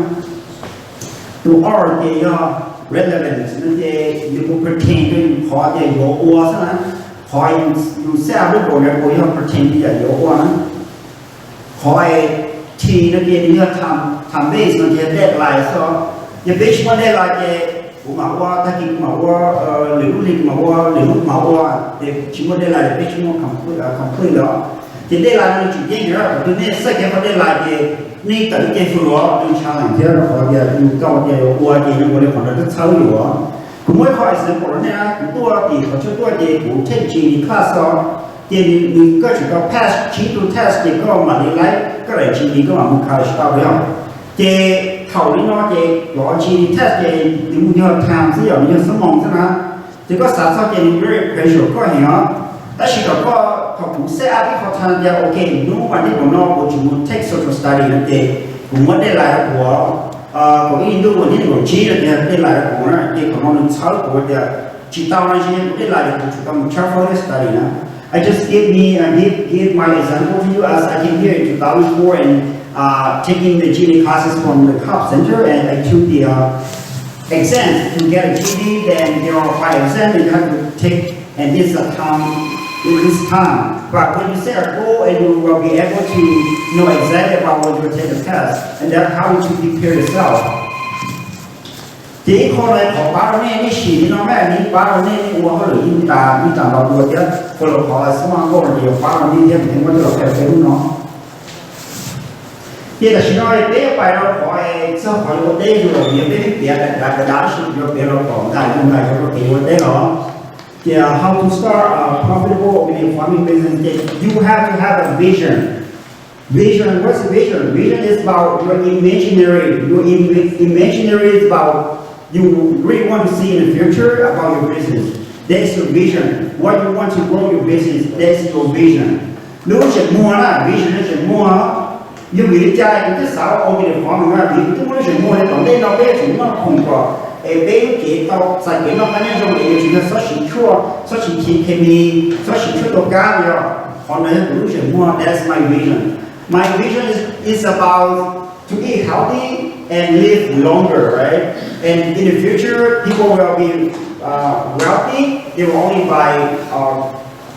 Tus R ces yog relevant no ces yus tus pertain rau yus qhov tias yuav ua xwb na. Qhov yus set up lub goal ntawd puas yog pertain li yam yuav ua na. Qhov T no ces nws yog time, time base no ces yog deadline xwb. Yog peb tsis muaj deadline ces kuv mam ua tag kis kuv mam ua, lwm lub hli kuv mam ua, lwm lub kuv mam ua, ces tsis muaj deadline ces peb tsis muaj complete lawm. Ces deadline no nws tseem ceeb heev, thaum twg nej xav kev qhov deadline ces nej tawm ib ce fws los nws challenge thiab rau qhov tias yus tau tias yuav ua ces yog ua li qhov ntawd twb txhawb yus. Kuv muab ib qho example rau nej na, kuv tuaj tim qhov chaw tuaj ces kuv take G E D class os, ces nws koj tseem tau pass tsib tug test ces koj mam li laib koj daim G E D koj mam mus college tau yom. Ces thaum li no ces cov G E D test ces nws mus yog time xwb yom, nws yog xuab moos xwb na. Ces koj xav txog ces nws very pressure koj heev os. Tab sis kom koj, thaum kuv set up ib qho time tias ok, hnub vas thib kaum no kuv tseem mus take social study no ces kuv muab deadline rau kuv, kaum ib ntuj vas thib kaum tsib no tias deadline rau kuv na, ces qhov no nws txhawb kuv tias tsis tau no, tsis yog kuv deadline, kuv tseem tau mus tshawb fawb study na. I just give me uh, give, give my example to you as I came here in two thousand four and uh, taking the G E D classes from the COP Center, and I took the uh, exams to get a G E D. Then there are five exams that you have to take, and this uh, time, in this time. But when you set a goal, and you will be able to know exactly about what you take the test, and that's how you should prepare yourself. Ces ib qho no qhov pab rau nej, nej sim li no mas nws pab rau nej, nej ua hauj lwm yeej tas, yeej tas nrho dua thiab. Ua los qhov smart goal no ces yuav pab rau nej thiab, kuv thiaj muab coj los qhia peb lub no. Ces tam sim no peb pais rau qhov txog qhov yuav ua teb, yog peb twb piav dav dav tab sis yuav piav los kom ntais ntais rau kev ua teb los. Ces how to start a profitable organic farming business, ces you have to have a vision. Vision, what's a vision? Vision is about your imaginary. Your im- imaginary is about you really want to see in the future about your business. That's your vision. What you want to grow your business, that's your vision. Lub zeem muag na, vision lub zeem muag. Yog vim li cas kuv thiaj xav ua organic farming na, vim kuv twb muaj lub zeem muag li tom ntej no peb yuav tsum muaj khoom kom es peb lub cev tau txais kev noj qab nyob zoo es yuav tsis yog txhob siv tshuaj, txhob siv khes khes mis, txhob siv tshuaj tua kab li os. Qhov ntawd yog kuv lub zeem muag, that's my vision. My vision is, is about to eat healthy and live longer, right? And in the future, people will be uh, wealthy, they will only buy uh,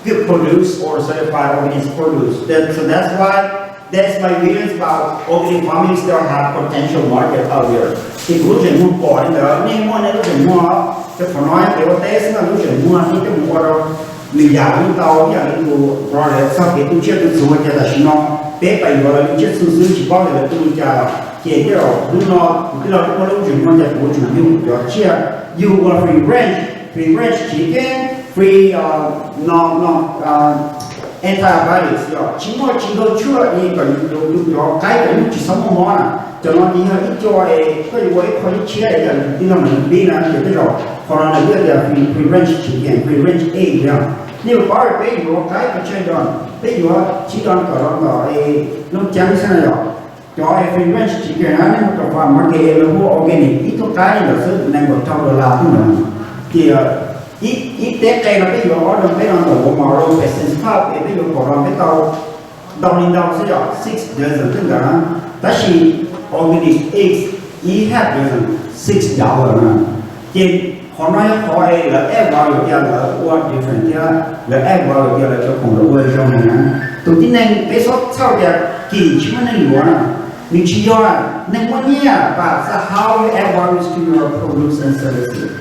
good produce or certified organic produce. That, so that's why that's my views about organic farming still have potential market out there. Ces kuv lub zeem muag pom li ntawd, nej muaj nej lub zeem muag, ces qhov no yog kev ua teb xwb no, lub zeem muag nej coj mus ua rau Nws yam li tau ib yam li tus brother txog kev tu tsiaj tu txhu, ces tam sim no peb pais yuav lawv li tsiaj txhu xwb tsis paub tias lawv tu li cas los ces tej zaum hnub no kuv tij laug twb muaj lub ntsis no ces kuv yuav tsum yug cov tsiaj, yug ua free range, free range chicken, free no no antibiotics yom, tsis muaj tsis nkaug tshuaj li kom yus cov qaib kom yus tsis txhob muaj mob na. Cov no ces yog ib co es koj yuav ua ib qho ib tshiab es yog tus tij laug mas nws pib na ces tej zaum qhov no nws yog tias free range chicken, free range egg yom. Nej yuav paub peb yuav qaib kom tsawg don, peb yuav tsib don kaum don tom Looj Ceeb xwb na yom. Cov free range chicken na nej mus tom farm market lawv hu organic ib tug qaib li ntawd xwb nees nkaum rau dollar xwb ntawd. Ces ib teb qe no peb yuav ob don peb don ntawm Walmart los Sam's Club es peb yuav kaum don peb tau ntau li ntau xwb yom, six dozen xwb ntawd na. Tab sis organic eggs ib half dozen six dollar na. Ces qhov no yog qhov es lawv add value tias lawv ua different thiab lawv add value tias lawv cov khoom lawv ua zoo heev na. Tus tib neeg peb txhob txhawj tias kim tsis muaj neeg yuav na, nws tsis yog neeg muaj nyiaj, but it's how you add values to your products and services.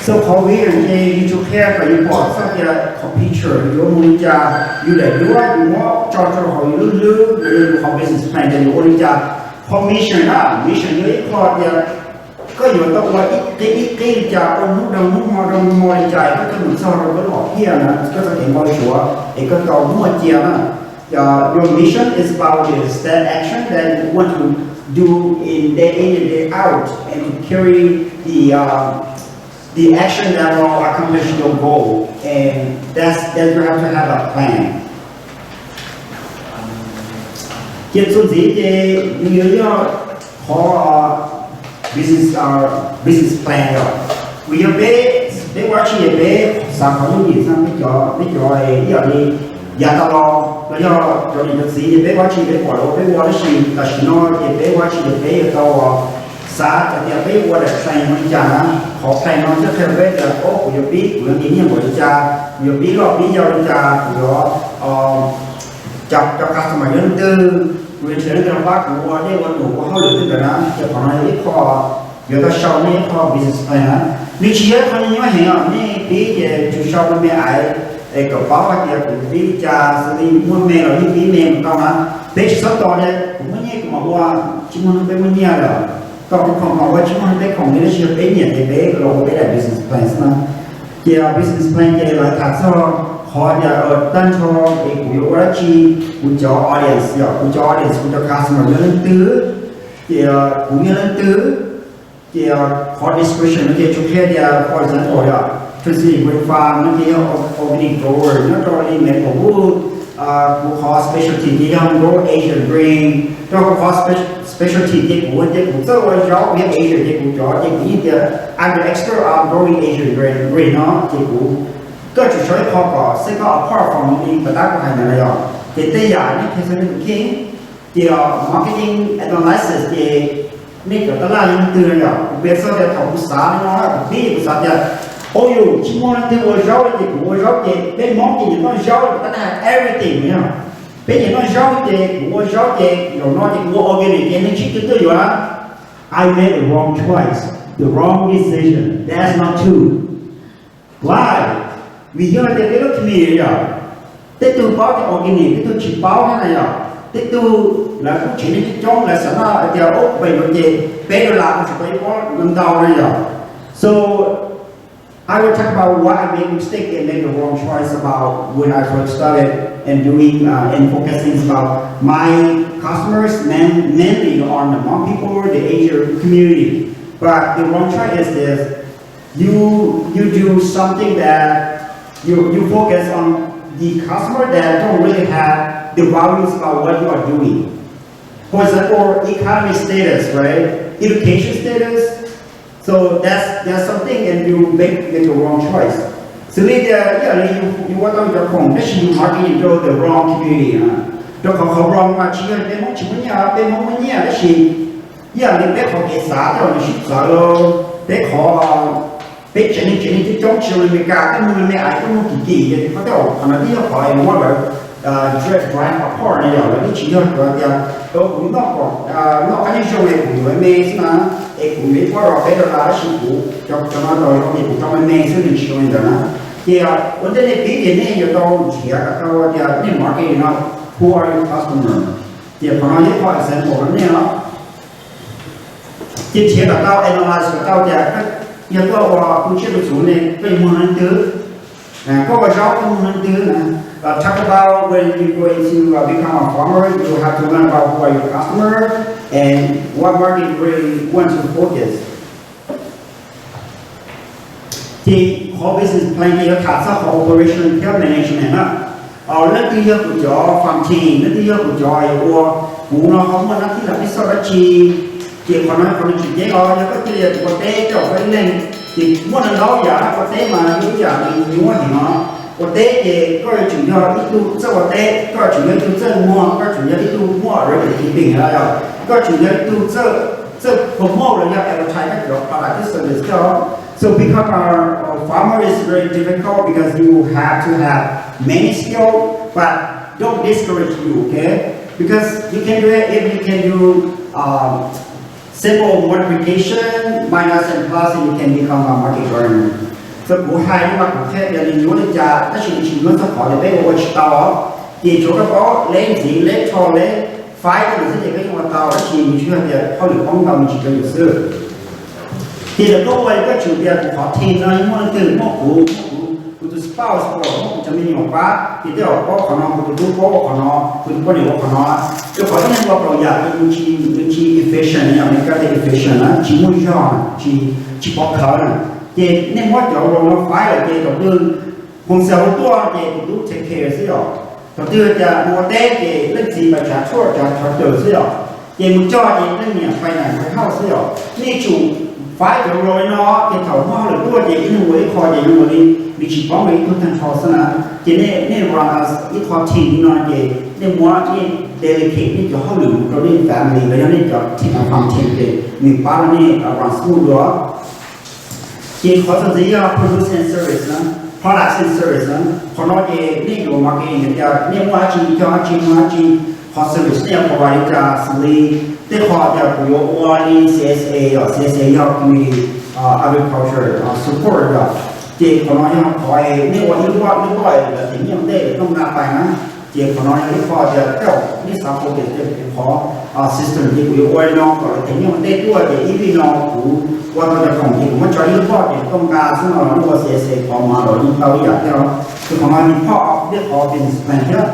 Xwb qhov vision ces yus tsuas qhia kom yus pom txog tias qhov picture yuav mus li cas, yus daim duab yus muab tso rau hauv yus lub hlwb, yus qhov business plan tias yus ua li cas. Qhov mission na, mission yog ib qho tias koj yuav tau ua ib qib ib qib li cas, ua hnub rau hnub, hmo rau hmo li cas, koj coj mus txog rau koj lub hom phiaj na, koj txoj kev npau suav es koj tau muaj cia na. Your mission is about the step action that you want to do in day in and day out and to carry the uh, the action that will accomplish your goal, and that's that you have to have a plan. Ces txuas ntxiv ces nws yuav yog qhov business business plan yom. Kuv yog peb, peb ua tsi es peb xav qhov yooj yim xwb, peb cov, peb cov ib yam li yav tas los los yog cov niam cov txiv ces peb ua tsi peb pom lawv ua peb ua, tab sis tam sim no ces peb ua tsi ces peb yuav tau xav hais tias peb yuav ua daim plan li cas na. Qhov plan no thiaj qhia peb tias, o, kuv yuav pib, kuv yuav nqis nyiaj npaum li cas, kuv yuav pib loj pib yau li cas, kuv yuav cov customer yog leej twg, kuv yuav nrhiav leej twg los pab kuv ua dej ua num ua hauj lwm tej ntawd na. Ces qhov no yog ib qho yuav tau sau nej ib qho business plan na. Nws tsis yog ib qho nyuaj heev os, nej pib ces tsuas sau me me aiv es kom paub hais tias kuv pib li cas, xws li muaj me los yeej pib me mus tau na. Peb tsis txhob tos tias kuv muaj nyiaj kuv mam ua, tsis muaj hnub peb muaj nyiaj lawm, tos kuv khoom mam ua, tsis muaj hnub peb khoom li, tab sis yog peb nyiam ces peb los ua peb daim business plan xwb na. Ces business plan ces lawv tham txog qhov tias tag nrho es kuv yuav ua dab tsi, kuv cov audience yom, kuv cov audience, kuv cov customer yog leej twg, ces kuv yog leej twg. Ces qhov description no ces tsuas qhia tias, for example yog Transition Grain Farm no ces yog organic grower nyob rau li Maplewood. Kuv qhov specialty ces yog grow Asian grain. Rau kuv qhov specialty ces kuv, ces kuv txawj ua zaub, kuv yog Asian ces kuv cov ces kuv yeej tias I'm the expert on growing Asian grain, grain no ces kuv, koj tsum sau ib qho kom set koj apart from li pas tab kuv hais ntawd na yom. Ces tej yam nej qhia txog nej tus kheej. Ces marketing analysis ces nej cov tab laj yog leej twg no yom, kuv piav txog tias thaum kuv xav no, kuv pib kuv xav tias, o yus tsis muaj leej twg ua zaub li ces kuv ua zaub ces peb Hmoob ces nyiam noj zaub li, tab tab everything no yog, peb nyiam noj zaub ces kuv ua zaub ces zaum no ces kuv ua organic ces neeg sib tw tuaj yuav. I made the wrong choice, the wrong decision. That's not true. Why? Vim yog tias peb lub community yom, tej tug paub tias organic, tej tug tsis paub thiab na yom. Tej tug lawv kuj tsev neeg coob coob, lawv xav noj hais tias ub pem no ces peb dollar kuv tsis tau ib pob ntau na yom. So I will talk about why I made mistake and make the wrong choice about when I first started and doing uh, and focusing about my customers, man, mainly on the Hmong people, the Asian community. But the wrong choice is this. You you do something that you you focus on the customer that don't really have the values about what you are doing. For example, economy status, right? Education status. So that's that's something and you make make the wrong choice. Xws li tias ib yam li yus ua tau cov khoom tab sis yus marketing to the wrong community na. Rau qhov qhov wrong mas tsis yog peb Hmoob tsis muaj nyiaj, peb Hmoob muaj nyiaj tab sis ib yam li peb qhov kev xav tej zaum nws sib txawv, peb qhov, peb tsev neeg tsev neeg coob coob tsis zoo li Amelikas, tej mus li me aiv tej mus kim kim ces qhov tej zaum qhov no twb yog qhov es muab lawv drive apart ne yom, lawv twb tsis yog tias kuv noj kom noj qab nyob zoo es kuv yuav me xwb na, es kuv yuav ib pob ros peb dollar tab sis kuv cov no los es kuv tau me me xwb, nws tsis zoo li ntawd na. Ces ua ntej nej pib ces nej yuav tau nrhiav kom tau tias nej market no, who are your customer? Ces qhov no yog ib qho example rau nej os. Ces nrhiav kom tau, analyze kom tau tias yog koj ua tu tsiaj tu txhuv ne koj yuav muag leej twg, koj ua zaub koj muag leej twg na. Talk about when you go into uh, become a farmer, you have to learn about who are your customer and what market you really want to focus. Ces qhov business plan ces yuav tham txog qhov operation thiab management na. Leej twg yog kuv cov farm team, leej twg yog kuv cov ua, kuv no ho muaj nab thib lam pib xoj dab tsi. Ces qhov no qhov nws tseem ceeb os, yog koj cia li ua teb coj ua ib leeg, ces muaj ntau yam ua teb mas ib yam li nyuaj heev no. Ua teb ces koj yuav tsum yog ib tug txawj ua teb, koj tsum yog ib tug txawj muag, koj tsum yog ib tug muaj record keeping, koj tsum yog ib tug txawj promote los yog advertise koj cov product thiab service thiab. So become a farmer is very difficult because you have to have many skill, but don't discourage you, okay? Because you can do it if you can do um, simple modification, minus and plus, and you can become a market gardener. So kuv hais no mas kuv qhia tias nws nyuaj li cas, tab sis nws tsis nyuaj txog qhov tias peb ua ua tsis tau. Ces tsuav koj paub leb ntxiv, leb rho, leb faib tej ntawd xwb ces koj yeej ua tau, tab sis nws tsis yog tias hauj lwm poob ntau nws tsis rau yus xwb. Ces lawv tuaj ua koj tsum tias kuv qhov team no muaj leej twg, muaj kuv, muaj kuv, kuv tus spouse, muaj kuv cov me nyuam pab, ces tej zaum paub qhov no, kuv tus tub paub qhov no, kuv tus poj niam ua qhov no. Rau qhov ib leeg ua kaum yam ces nws tsis, nws tsis efficient, yog Meskas tias efficient na, tsis muaj zog, tsis, tsis pov khawv na. Ces nej muab cov role no faib lawm ces thaum twg hoo xaus tuaj ces tus tub take care xwb yom. Thaum twg tias mus ua teb ces leej txiv pais tsav tshuaj tsav tsho cawm xwb yom. Ces mus cog ces leej niam pais nais pais hauj xwb yom. Nej tsum faib cov role no, ces thaum muaj hauj lwm tuaj ces ib leeg ua ib qho ces zoo ua li, nws tsis paub nws ib tug tag nrho xwb na. Ces nej, nej run as ib qho team li no ces nej muab nej delegate nej cov hauj lwm mus rau nej family los yog nej cov team, farm team ces nws pab rau nej run smooth dua. Ces qhov txuas ntxiv yog product and service na, products and service na. Qhov no ces nej yuav marketing tias nej muaj dab tsi, cog dab tsi, muag dab tsi, qhov service nej yuav provide li cas xws li tej qho tias kuv yuav ua li C S A os, C S A yog community agriculture support yom. Ces qhov no yog qhov nej ua ib lub, lub poj lawv them nyiaj ua ntej lawv tooj nqa pais na. Ces qhov no yog ib qho tias tej zaum nej xav focus tias kuv qhov system ces kuv yuav ua li no kom lawv them nyiaj ua ntej tuaj ces ib vij no kuv ua tau cov khoom ces kuv muab tso ib lub poj ces tooj nqa xwb no los nej ua C S A qhov mas los yeej tau ib yam thiab. Ces qhov no yog ib qho, ib qho business plan thiab.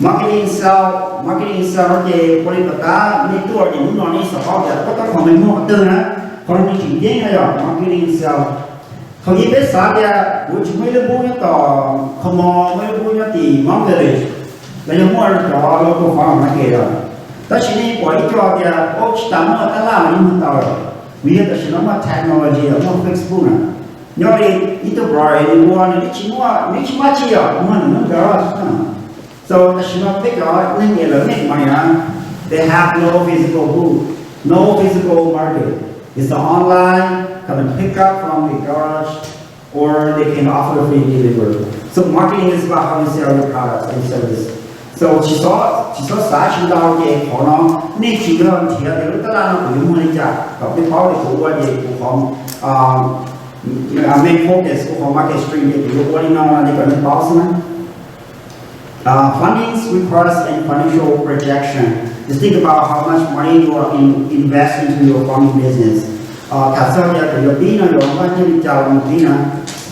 Marketing sales, marketing sales no ces ua li puas tab nej tuaj ces hnub no nej xav paub tias koj tab khoom me muag qhov twg na, qhov no nws tseem ceeb na yom, marketing sales. Thaum ub peb xav tias kuv tsis muaj ib lub booth nyob tom Kho Mos, muaj ib lub booth nyob tim Mountain Village, los yog muaj cov local farmer market os. Tab sis nej pom ib co tias ub tsis tas muaj tab laj los yeej muag tau lawm. Vim yog tam sim no muaj technology los muaj Facebook na, nyob li ib tug brother nws ua nws twb tsis muaj, nws twb tsis muaj dab tsi os, muag nws lub garage na. So tam sim no peb cov neeg es lawv make money na, they have no physical booth, no physical market. It's online, come and pick up from the garage, or they can offer free delivery. So marketing is about how you sell your products and service. So tsis txhob, tsis txhob xav tsis ntau ces qhov no nej tsis yog nrhiav tias lub tab laj no kuv yuav muag li cas kom peb paub tias kuv ua ces kuv qhov main focus, kuv qhov market stream ces kuv yuav ua li no no ces kom nej paub xwb na. Uh, funding requires a financial projection. Just think about how much money you are in, invest into your farming business. Uh, tham txog tias kuv yuav pib no yuav npaj nyiaj li cas los mus pib na.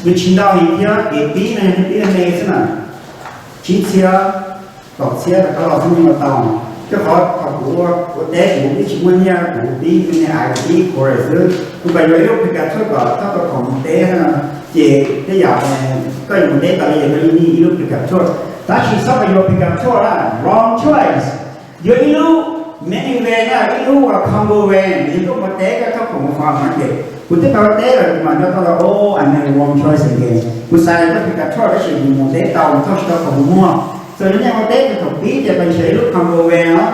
Nws tsis ntau heev thiab, kev pib no yog pib me me xwb na. Tsib txhiab, kaum txhiab rov qab los xwb yeej ua tau. Rau qhov thaum kuv ua teb kuv twb tsis muaj nyiaj, kuv pib me me ais kuv pib quarter xwb. Kuv pais yuav ib lub pickup truck kom thauj tau khoom mus teb na, ces tej yam koj yuav mus teb tas li ces koj yeej need ib lub pickup truck. Tab sis txhob pais yuav pickup truck na, wrong choice. Yuav ib lub minivan na, ib lub cargo van, yog koj mus teb koj thauj khoom mus farm na ces kuv twb pais ua teb lawm kuv mam nco tau tias, oh, I made a wrong choice again. Kuv xav yuav pickup truck tab sis kuv mus teb tau, kuv thauj tsis tau khoom mus muag. So yog nej ua teb ces thaum pib ces pais nrhiav ib lub cargo van os.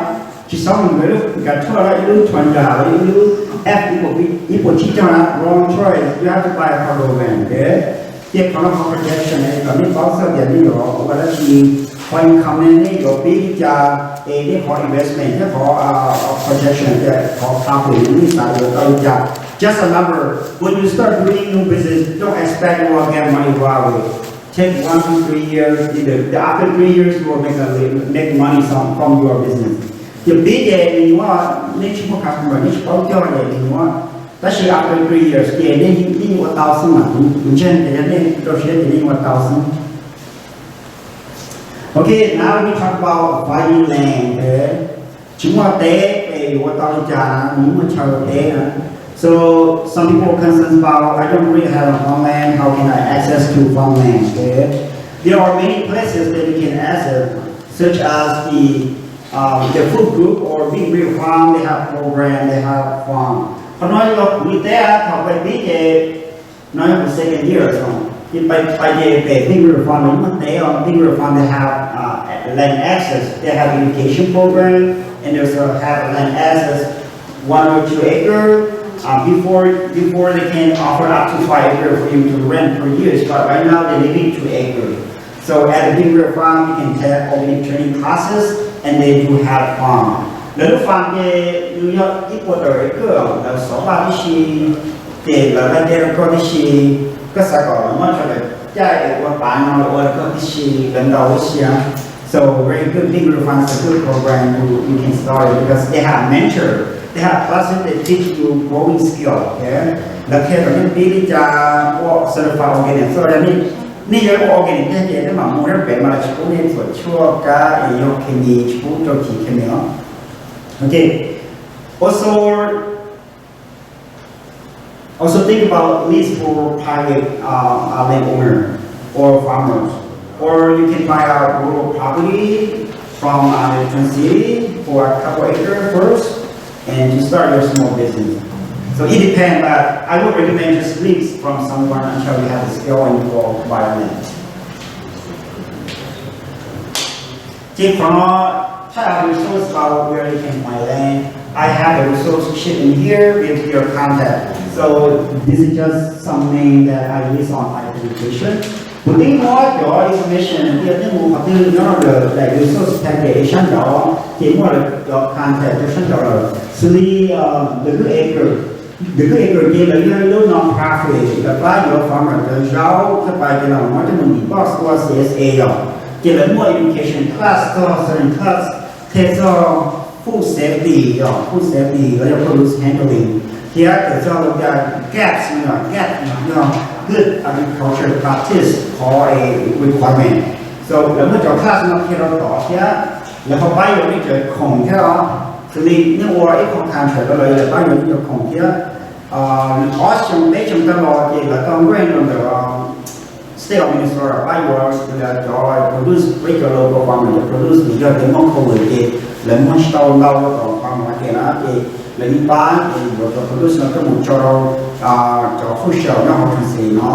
Tsis txhob mus yuav ib lub pickup truck, ib lub Tundra, ib lub F ib puas tsib caug na, wrong choice, you have to buy a cargo van, ok? Ces qhov no qhov projection kom nej paub txog tias nej yuav ua dab tsi. Qhov income ne nej yuav pib li cas, es nej qhov investment thiab qhov projection tias qhov profit ne nej xav yuav tau li cas. Just remember, when you start doing new business, don't expect you will get money right away. Take one to three years, either after three years you will make a, make money from, from your business. Yog pib ces nws yuav, nej tsis muaj customer, nej tsis paub coj ces nws yuav, tab sis after three years ces nej, nej yuav ua tau xwb mas, kuv ntseeg tias yog nej rau siab ces nej yuav ua tau xwb. Okay, now we talk about finding land, okay? Tsis muaj teb es yuav ua tau li cas na, nws muaj chaw teb na. So some people concerned about, I don't really have a farmland, how can I access to farmland, okay? There are many places that you can access, such as the, um, the food group or Big River Farm, they have program, they have farm. Qhov no yog kuv li teb thaum pib ces no yog kuv second year os. Ces pais ces pem Big River Farm no muaj teb os, Big River Farm they have uh, land access, they have education program, and they also have land access one or two acre. Uh, before before they can offer up to five acre for you to rent per year, but right now they limit two acre. So at the Big River Farm you can take organic training classes and they do have farm. Lawv lub farm ces nws yog ib puas tawm acre, lawv xov vaj tib si, ces lawv laij teb rau koj tib si, koj xav kom lawv muab tso lawm caij es ua pav no los ua rau koj tib si, lawv ntaus tib si. So very good, Big River Farm is a good program you, you can start it because they have mentor, they have classes that teach you growing skill, okay? Lawv qhia kom nej pib li cas ua certified organic, so nej, nej yog ua organic tiag ces nej mam mus rau pem mas lawv tsis pub nej txuas tshuaj kab es yog khes mis, tsis pub rau chiv khes mis os. Okay. Also, also think about lease for private uh, uh, landowner or farmers. Or you can buy a rural property from uh, the Twin City for a couple acres first and to start your small business. So it depends, but I would recommend just lease from someone until you have the skill and you go buy a land. Ces qhov no, type of resource about where you can find land. I have a resource sheet in here with your contact. So this is just something that I use on my presentation. Kuv twb muab cov information tias nej mus qhov twg nyob rau daim resource package sab nraud, ces muaj lawv cov contact rau sab nraud lawm. Xws li The Good Acre, The Good Acre ces lawv yog ib lub non-profit, lawv pab yuav farmer cov zaub coj pais ces los muab coj mus inbox ua C S A yom. Ces lawv muaj education class txog certain class, qhia txog food safety yom, food safety los yog produce handling, thiab qhia txog lawv tias GAP no, GAP no yog good agriculture practice qhov requirement. So lawv muaj cov class no qhia rau tod thiab lawv ho pab yuav nej cov khoom thiab os. Xws li nej ua ib qho contract rau lawv, lawv pab yuav nej cov khoom thiab. Ob xyoo peb xyoo tag los ces lawv tau grant rau ntawm State of Minnesota pab yuav cov produce, peb cov local farmer cov produce, nws yog tias muaj COVID ces lawv muag tsis tau ntau tom farm market na, ces lawv yeej pab yuav cov produce no coj mus tso rau cov food shelf nyob hauv Tennessee no.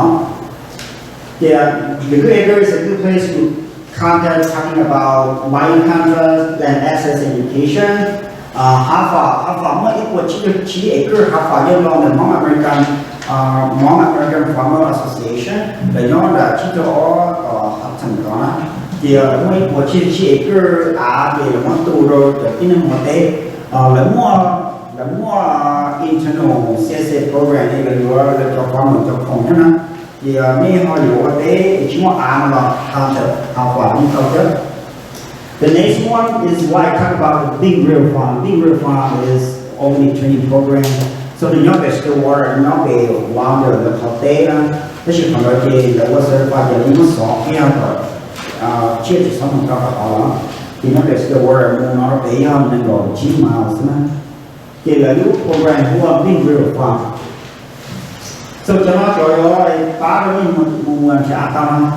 Ces the Good Acre is a good place to contact talking about buying contracts, land access, education. Hav Fam, Hav Fam muaj ib puas tsib caug tsib acre, Hav Fam yog los ntawm Hmoob American, Hmoob American Farmer Association, lawv nyob nram tsib caug ob tom Hav Fam tod na. Ces lawv muaj ib puas tsib caug tsib acre av ces lawv muab tu rau cov tib neeg ua teb. Lawv muaj, lawv muaj internal C S A program es lawv yuav lawv cov farmer cov khoom thiab na. Ces nej ho yuav ua teb es tsis muaj av no los contact Hav Fam yeej tau thiab. The next one is why I talk about the Big River Farm. Big River Farm is organic training program. So nws nyob pem Stillwater, nyob pem Wilder lawv qhov teb na. Tab sis qhov ntawd ces lawv ua certified ces lawv muab xov kiag kom tsiaj tsis txhob mus rau qhov tod los. Ces nyob pem Stillwater mus no rau pem yog nees nkaum tsib miles xwb na. Ces lawv lub program hu ua Big River Farm. So cov no cov yuav pab rau nej mus nrhiav av tau no.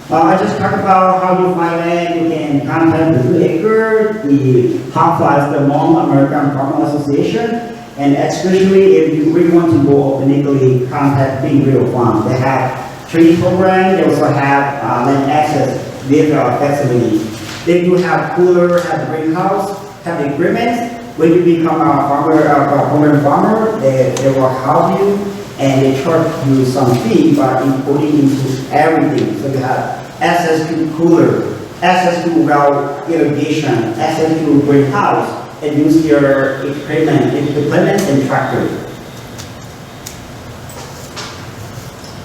I just talk about how you find land. You can contact the Good Acre, the Hav Fam, the Hmong American Farmer Association, and especially if you really want to go organically, contact Big River Farm. They have training program. They also have uh, land access with uh, facility. They do have cooler, have greenhouse, have agreements. When you become a farmer, a program farmer, they, they will help you and they charge you some fee by including into everything. So you have access to cooler, access to well irrigation, access to greenhouse, and use their equipment, equipment and tractor.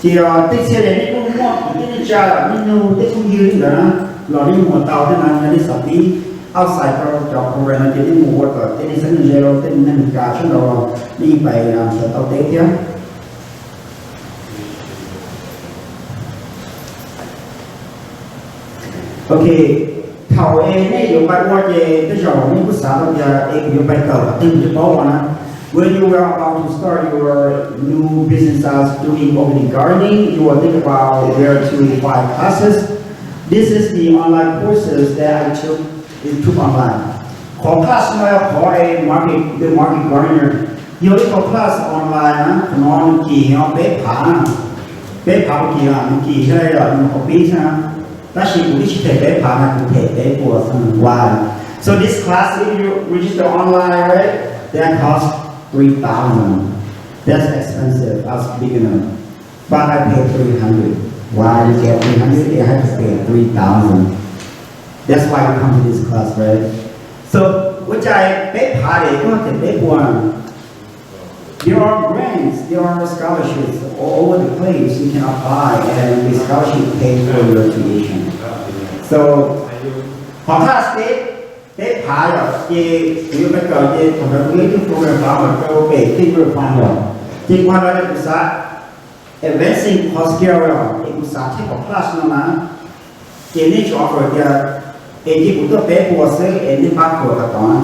Ces tej txhia li nej kuj muaj kwv tij neej tsa, nej nug tej phooj ywg ntawd na, los nej mus ua tau thiab na, yog nej xav pib outside rau cov program no ces nej mus ua kom tej nej xeeb ze los tej neeg Meskas sab nraud los nej yeej pais sawv tau teb thiab. Ok, thaum es nej yuav pais ua ces tej zaum nej kuj xav tau tias es kuv yuav pais kawm qhov twg kuv thiaj paub ua na. When you are about to start your new business as doing organic gardening, you will think about where to find classes. This is the online courses that I took, it took online. Qhov class no yog qhov es market, the market gardener. Yog ib qhov class online na, qhov no nws kim yog peb phav na. Peb phav nws kim, nws kim thiaj li yog nws qhov pib xwb na. Tab sis kuv twb tsis them peb phav na, kuv them peb puas xwb. Why? So this class, if you register online, right, that cost three thousand. That's expensive as beginner. But I pay three hundred. Why you get three hundred? You have to pay three thousand. That's why you come to this class, right? So, ua cas peb phav es koj them peb puas? There are grants, there are scholarships all over the place. You can apply and the scholarship pay for your tuition. So, qhov class peb, peb phav yom, ces kuv yuav pais kawm ces thaum ntawd kuv yog ib tug program founder rau pem tej program fund yom, ces kuv hais rau kuv xav advancing qhov skill yom, es kuv xav thiab qhov class no na, ces nej tsuas offer tias es cia kuv tuaj peb puas xwb es nej pab kuv tau tod na.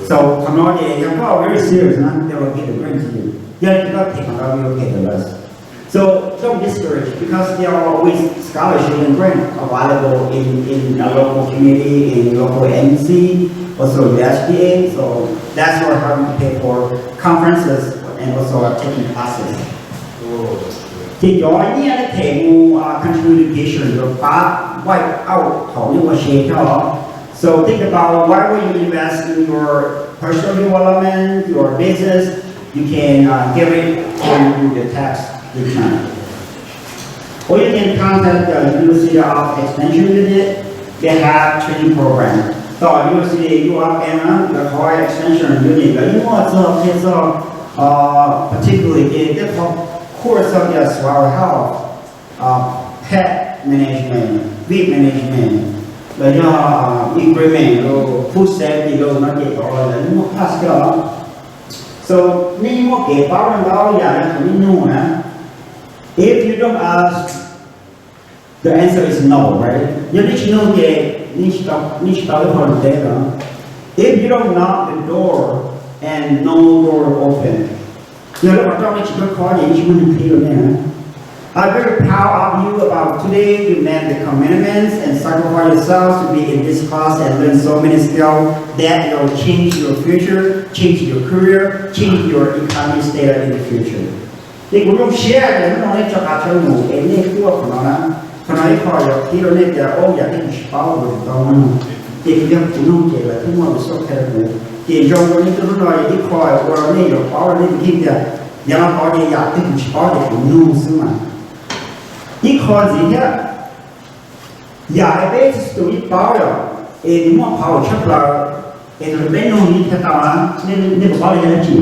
So qhov no ces yog koj very serious na, they will give the grant to you. Yog li koj them qhov no, you will pay the rest. So don't discourage because there are always scholarship and grant available in, in a local community, in local agency, also the S B A. So that's your help to pay for conferences and also taking classes. Ces cov nyiaj nej them mus, uh, contribute education yuav pab wipe out thaum nej ua se thiab os. So think about why would you invest in your personal development, your business, you can, uh, get it when you do the tax return. Or you can contact the University of Extension Unit. They have training program. Tom University U of M na, lawv qhov Extension Unit lawv yeej muaj txog qhia txog, uh, particularly ces tej qhov course of the soil health, uh, pest management, weed management, los yog, uh, agriculture los food safety los no ces tod lawv yeej muaj class thiab. So nej yeej muaj kev paub ntau yam li thaum nej nug na. If you don't ask, the answer is no, right? Yog nej tsis nug ces nej tsis tau, nej tsis tau ib qho lus teb no. If you don't knock the door and no door open, yog lub qhov rooj nej tsis khob khob ces yeej tsis muaj neeg qhib rau nej na. I'm very proud of you about today. You made the commitments and sacrifice yourselves to be in this class and learn so many skills that will change your future, change your career, change your economic status in the future. Ces kuv zoo siab tias hnub no nej tso qav tso num es nej tuaj qhov no na. Qhov no ib qho yuav qhib rau nej tias, o, yam twg kuv tsis paub kuv tsis tau nug, ces kuv yog kuv nug ces lawv thiaj muaj lus xub qhia rau kuv. Ces zoo rau nej tuaj hnub no yog ib qho ua rau nej yuav paub rau nej tus kheej tias yav no tod ces yam twg kuv tsis paub ces kuv nug xwb mas. Ib qho ntxiv thiab, yam es peb tsis tus ib paub yom, es nws muaj power tshaj plaws, es tus peb nug nws thiaj tau na, nej puas paub li yog dab tsi?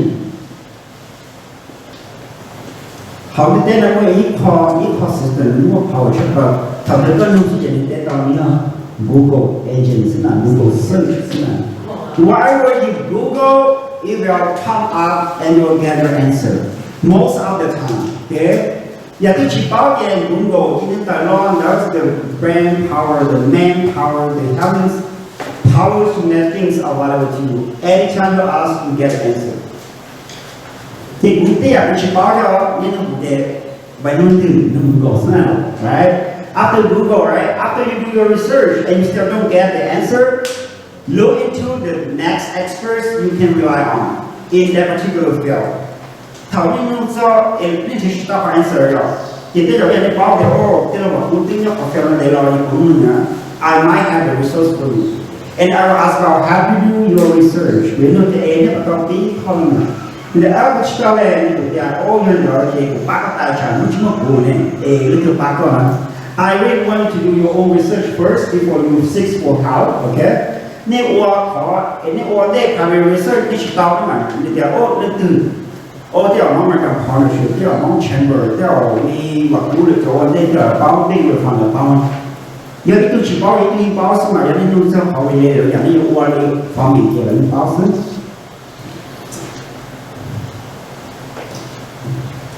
Hauv ntiaj teb no muaj ib qho, ib qho system nws muaj power tshaj plaws, thaum ntawd koj nug xwb ces nws teb tau li no, Google agent xwb na, Google search xwb na. Whatever you Google, it will come up and you will get your answer most of the time. Okay? Yam twg tsis paub ces Google ib tug tawm los, that's the brain power, the man power, the heaven's power to make things available to you. Anytime you ask, you get the answer. Ces kuv tej yam kuv tsis paub thiab, nej nug kuv ces pais nug ntwm, nug Google xwb na, right? After Google, right? After you do your research and you still don't get the answer, look into the next experts you can rely on in that particular field. Thaum nej nug txog es nej nrhiav tsis tau qhov answer yom, ces tej zaum yog nej paub tias, o, tej zaum kuv twb nyob qhov field no ntev los yog kuv nug na, I might have the resource for you. And I will ask about, have you do your research? Kuv yuav nug tias, es nej puas tau pib qhov no? Nws tias, kuv tsis tau li. Nws tias, o, yog li ntawd ces kuv pab koj tau, tsam hnub tsis muaj kuv ne, es leej twg pab koj na? I really want you to do your own research first before you seek for help, okay? Nej ua qhov, nej ua ntej career research nej tsis tau mas nej tias, o, leej twg, o, tej zaum Hmoob American Partnership, tej zaum Hmoob Chamber, tej zaum li Vam Kub lawv cov ua ntej tej zaum paub, tej zaum fam lawv paub. Yog ib tug tsis paub ib tug yeej paub xwb mas yog nej nug txog qhov related yam nej yuav ua li farming ces lawv yeej paub xwb.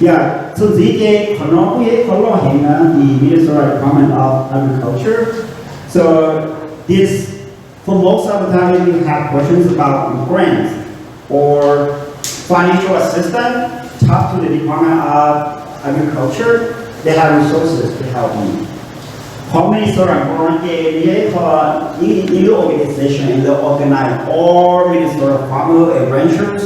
Yog txuas ntxiv ces qhov no kuj yog ib qho loj heev na, the Minnesota Department of Agriculture. So this, for most of the time, if you have questions about grants or financial assistance, talk to the Department of Agriculture. They have resources to help you. Qhov Minnesota Department ces nws yog ib qho, ib, ib lub organization and they organize all Minnesota farmers and ranchers.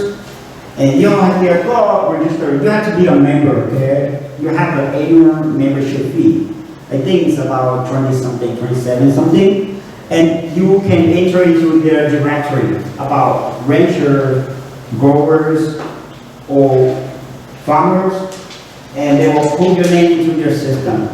And yog hais tias koj register, you have to be a member, okay? You have an annual membership fee. I think it's about twenty something, twenty seven something. And you can enter into their directory about rancher, growers, or farmers, and they will put your name into their system.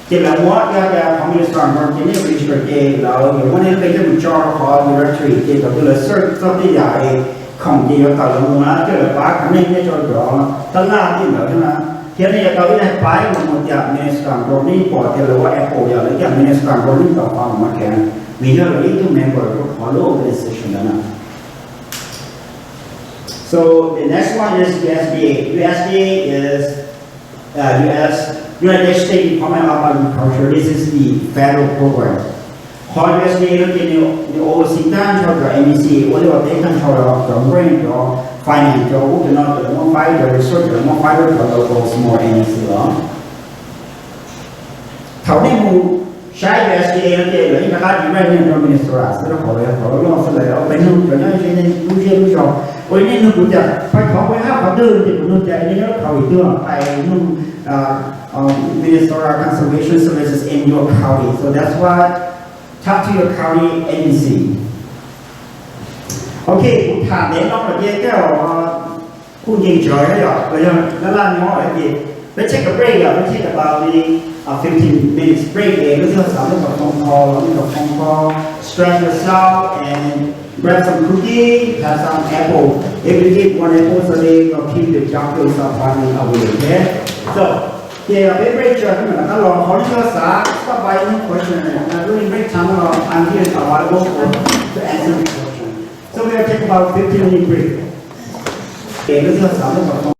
Ces lawv muab, yog tias qhov Minnesota Farm ces nej register ces lawv yuav muab nej lub npe coj mus tso rau qhov directory ces thaum twg lawv search txog tej yam es khoom ces yuav tawm los mus na, coj lawv pab connect nej rau cov tab laj tej ntawd thiab na. Thiab nej yuav tau ib daim pais los mus tias Minnesota Farm, nej pom tias lawv ua apple yog lawv tias Minnesota Farm, nej tau pais mus market, vim yog lawv ib tug member rau qhov lub organization ntawd na. So the next one is U S D A. U S D A is, uh, U S, United States Department of Agriculture. This is the federal program. Qhov U S D A no ces nws, nws oversee tag nrho cov M D C, ua liaj ua teb tag nrho cov grant, cov finance, cov ub cov no, cov muab faib, cov research, cov muab faib rau cov local small M D C los. Thaum nej mus saib U S D A no ces lawv yeej rov qab direct nej rau Minnesota xwb, rau qhov lawv yog qhov loj xwb, lawv yog peb nug cov nyob ze nej lub zej lub zos. Ua li nej nug kuv tias pais thov kuv haj qhov twg ces kuv nug tias nej nyob lub county twg, pais nug Minnesota Conservation Services in your county. So that's why talk to your county agency. Ok, kuv tham ntev no lawm ces tej zaum kuj nkees tsawv thiab yom, los yog laj laj nyob lawm ces let's take a break, yom, let's take about maybe, uh, fifteen minutes break, es lub sij hawm xav muab cov phone call, muab cov phone call, stretch yourself and grab some cookie, have some apple. If you eat one apple a day, will keep your junk food from finding a way, okay? So, ces peb break tsawg hnub mam rov qab los, qhov lub sij hawm xav stop by any question, during break time, I'm here available for, to answer the question. So we'll take about fifteen minute break. Ces lub sij hawm xav muab cov phone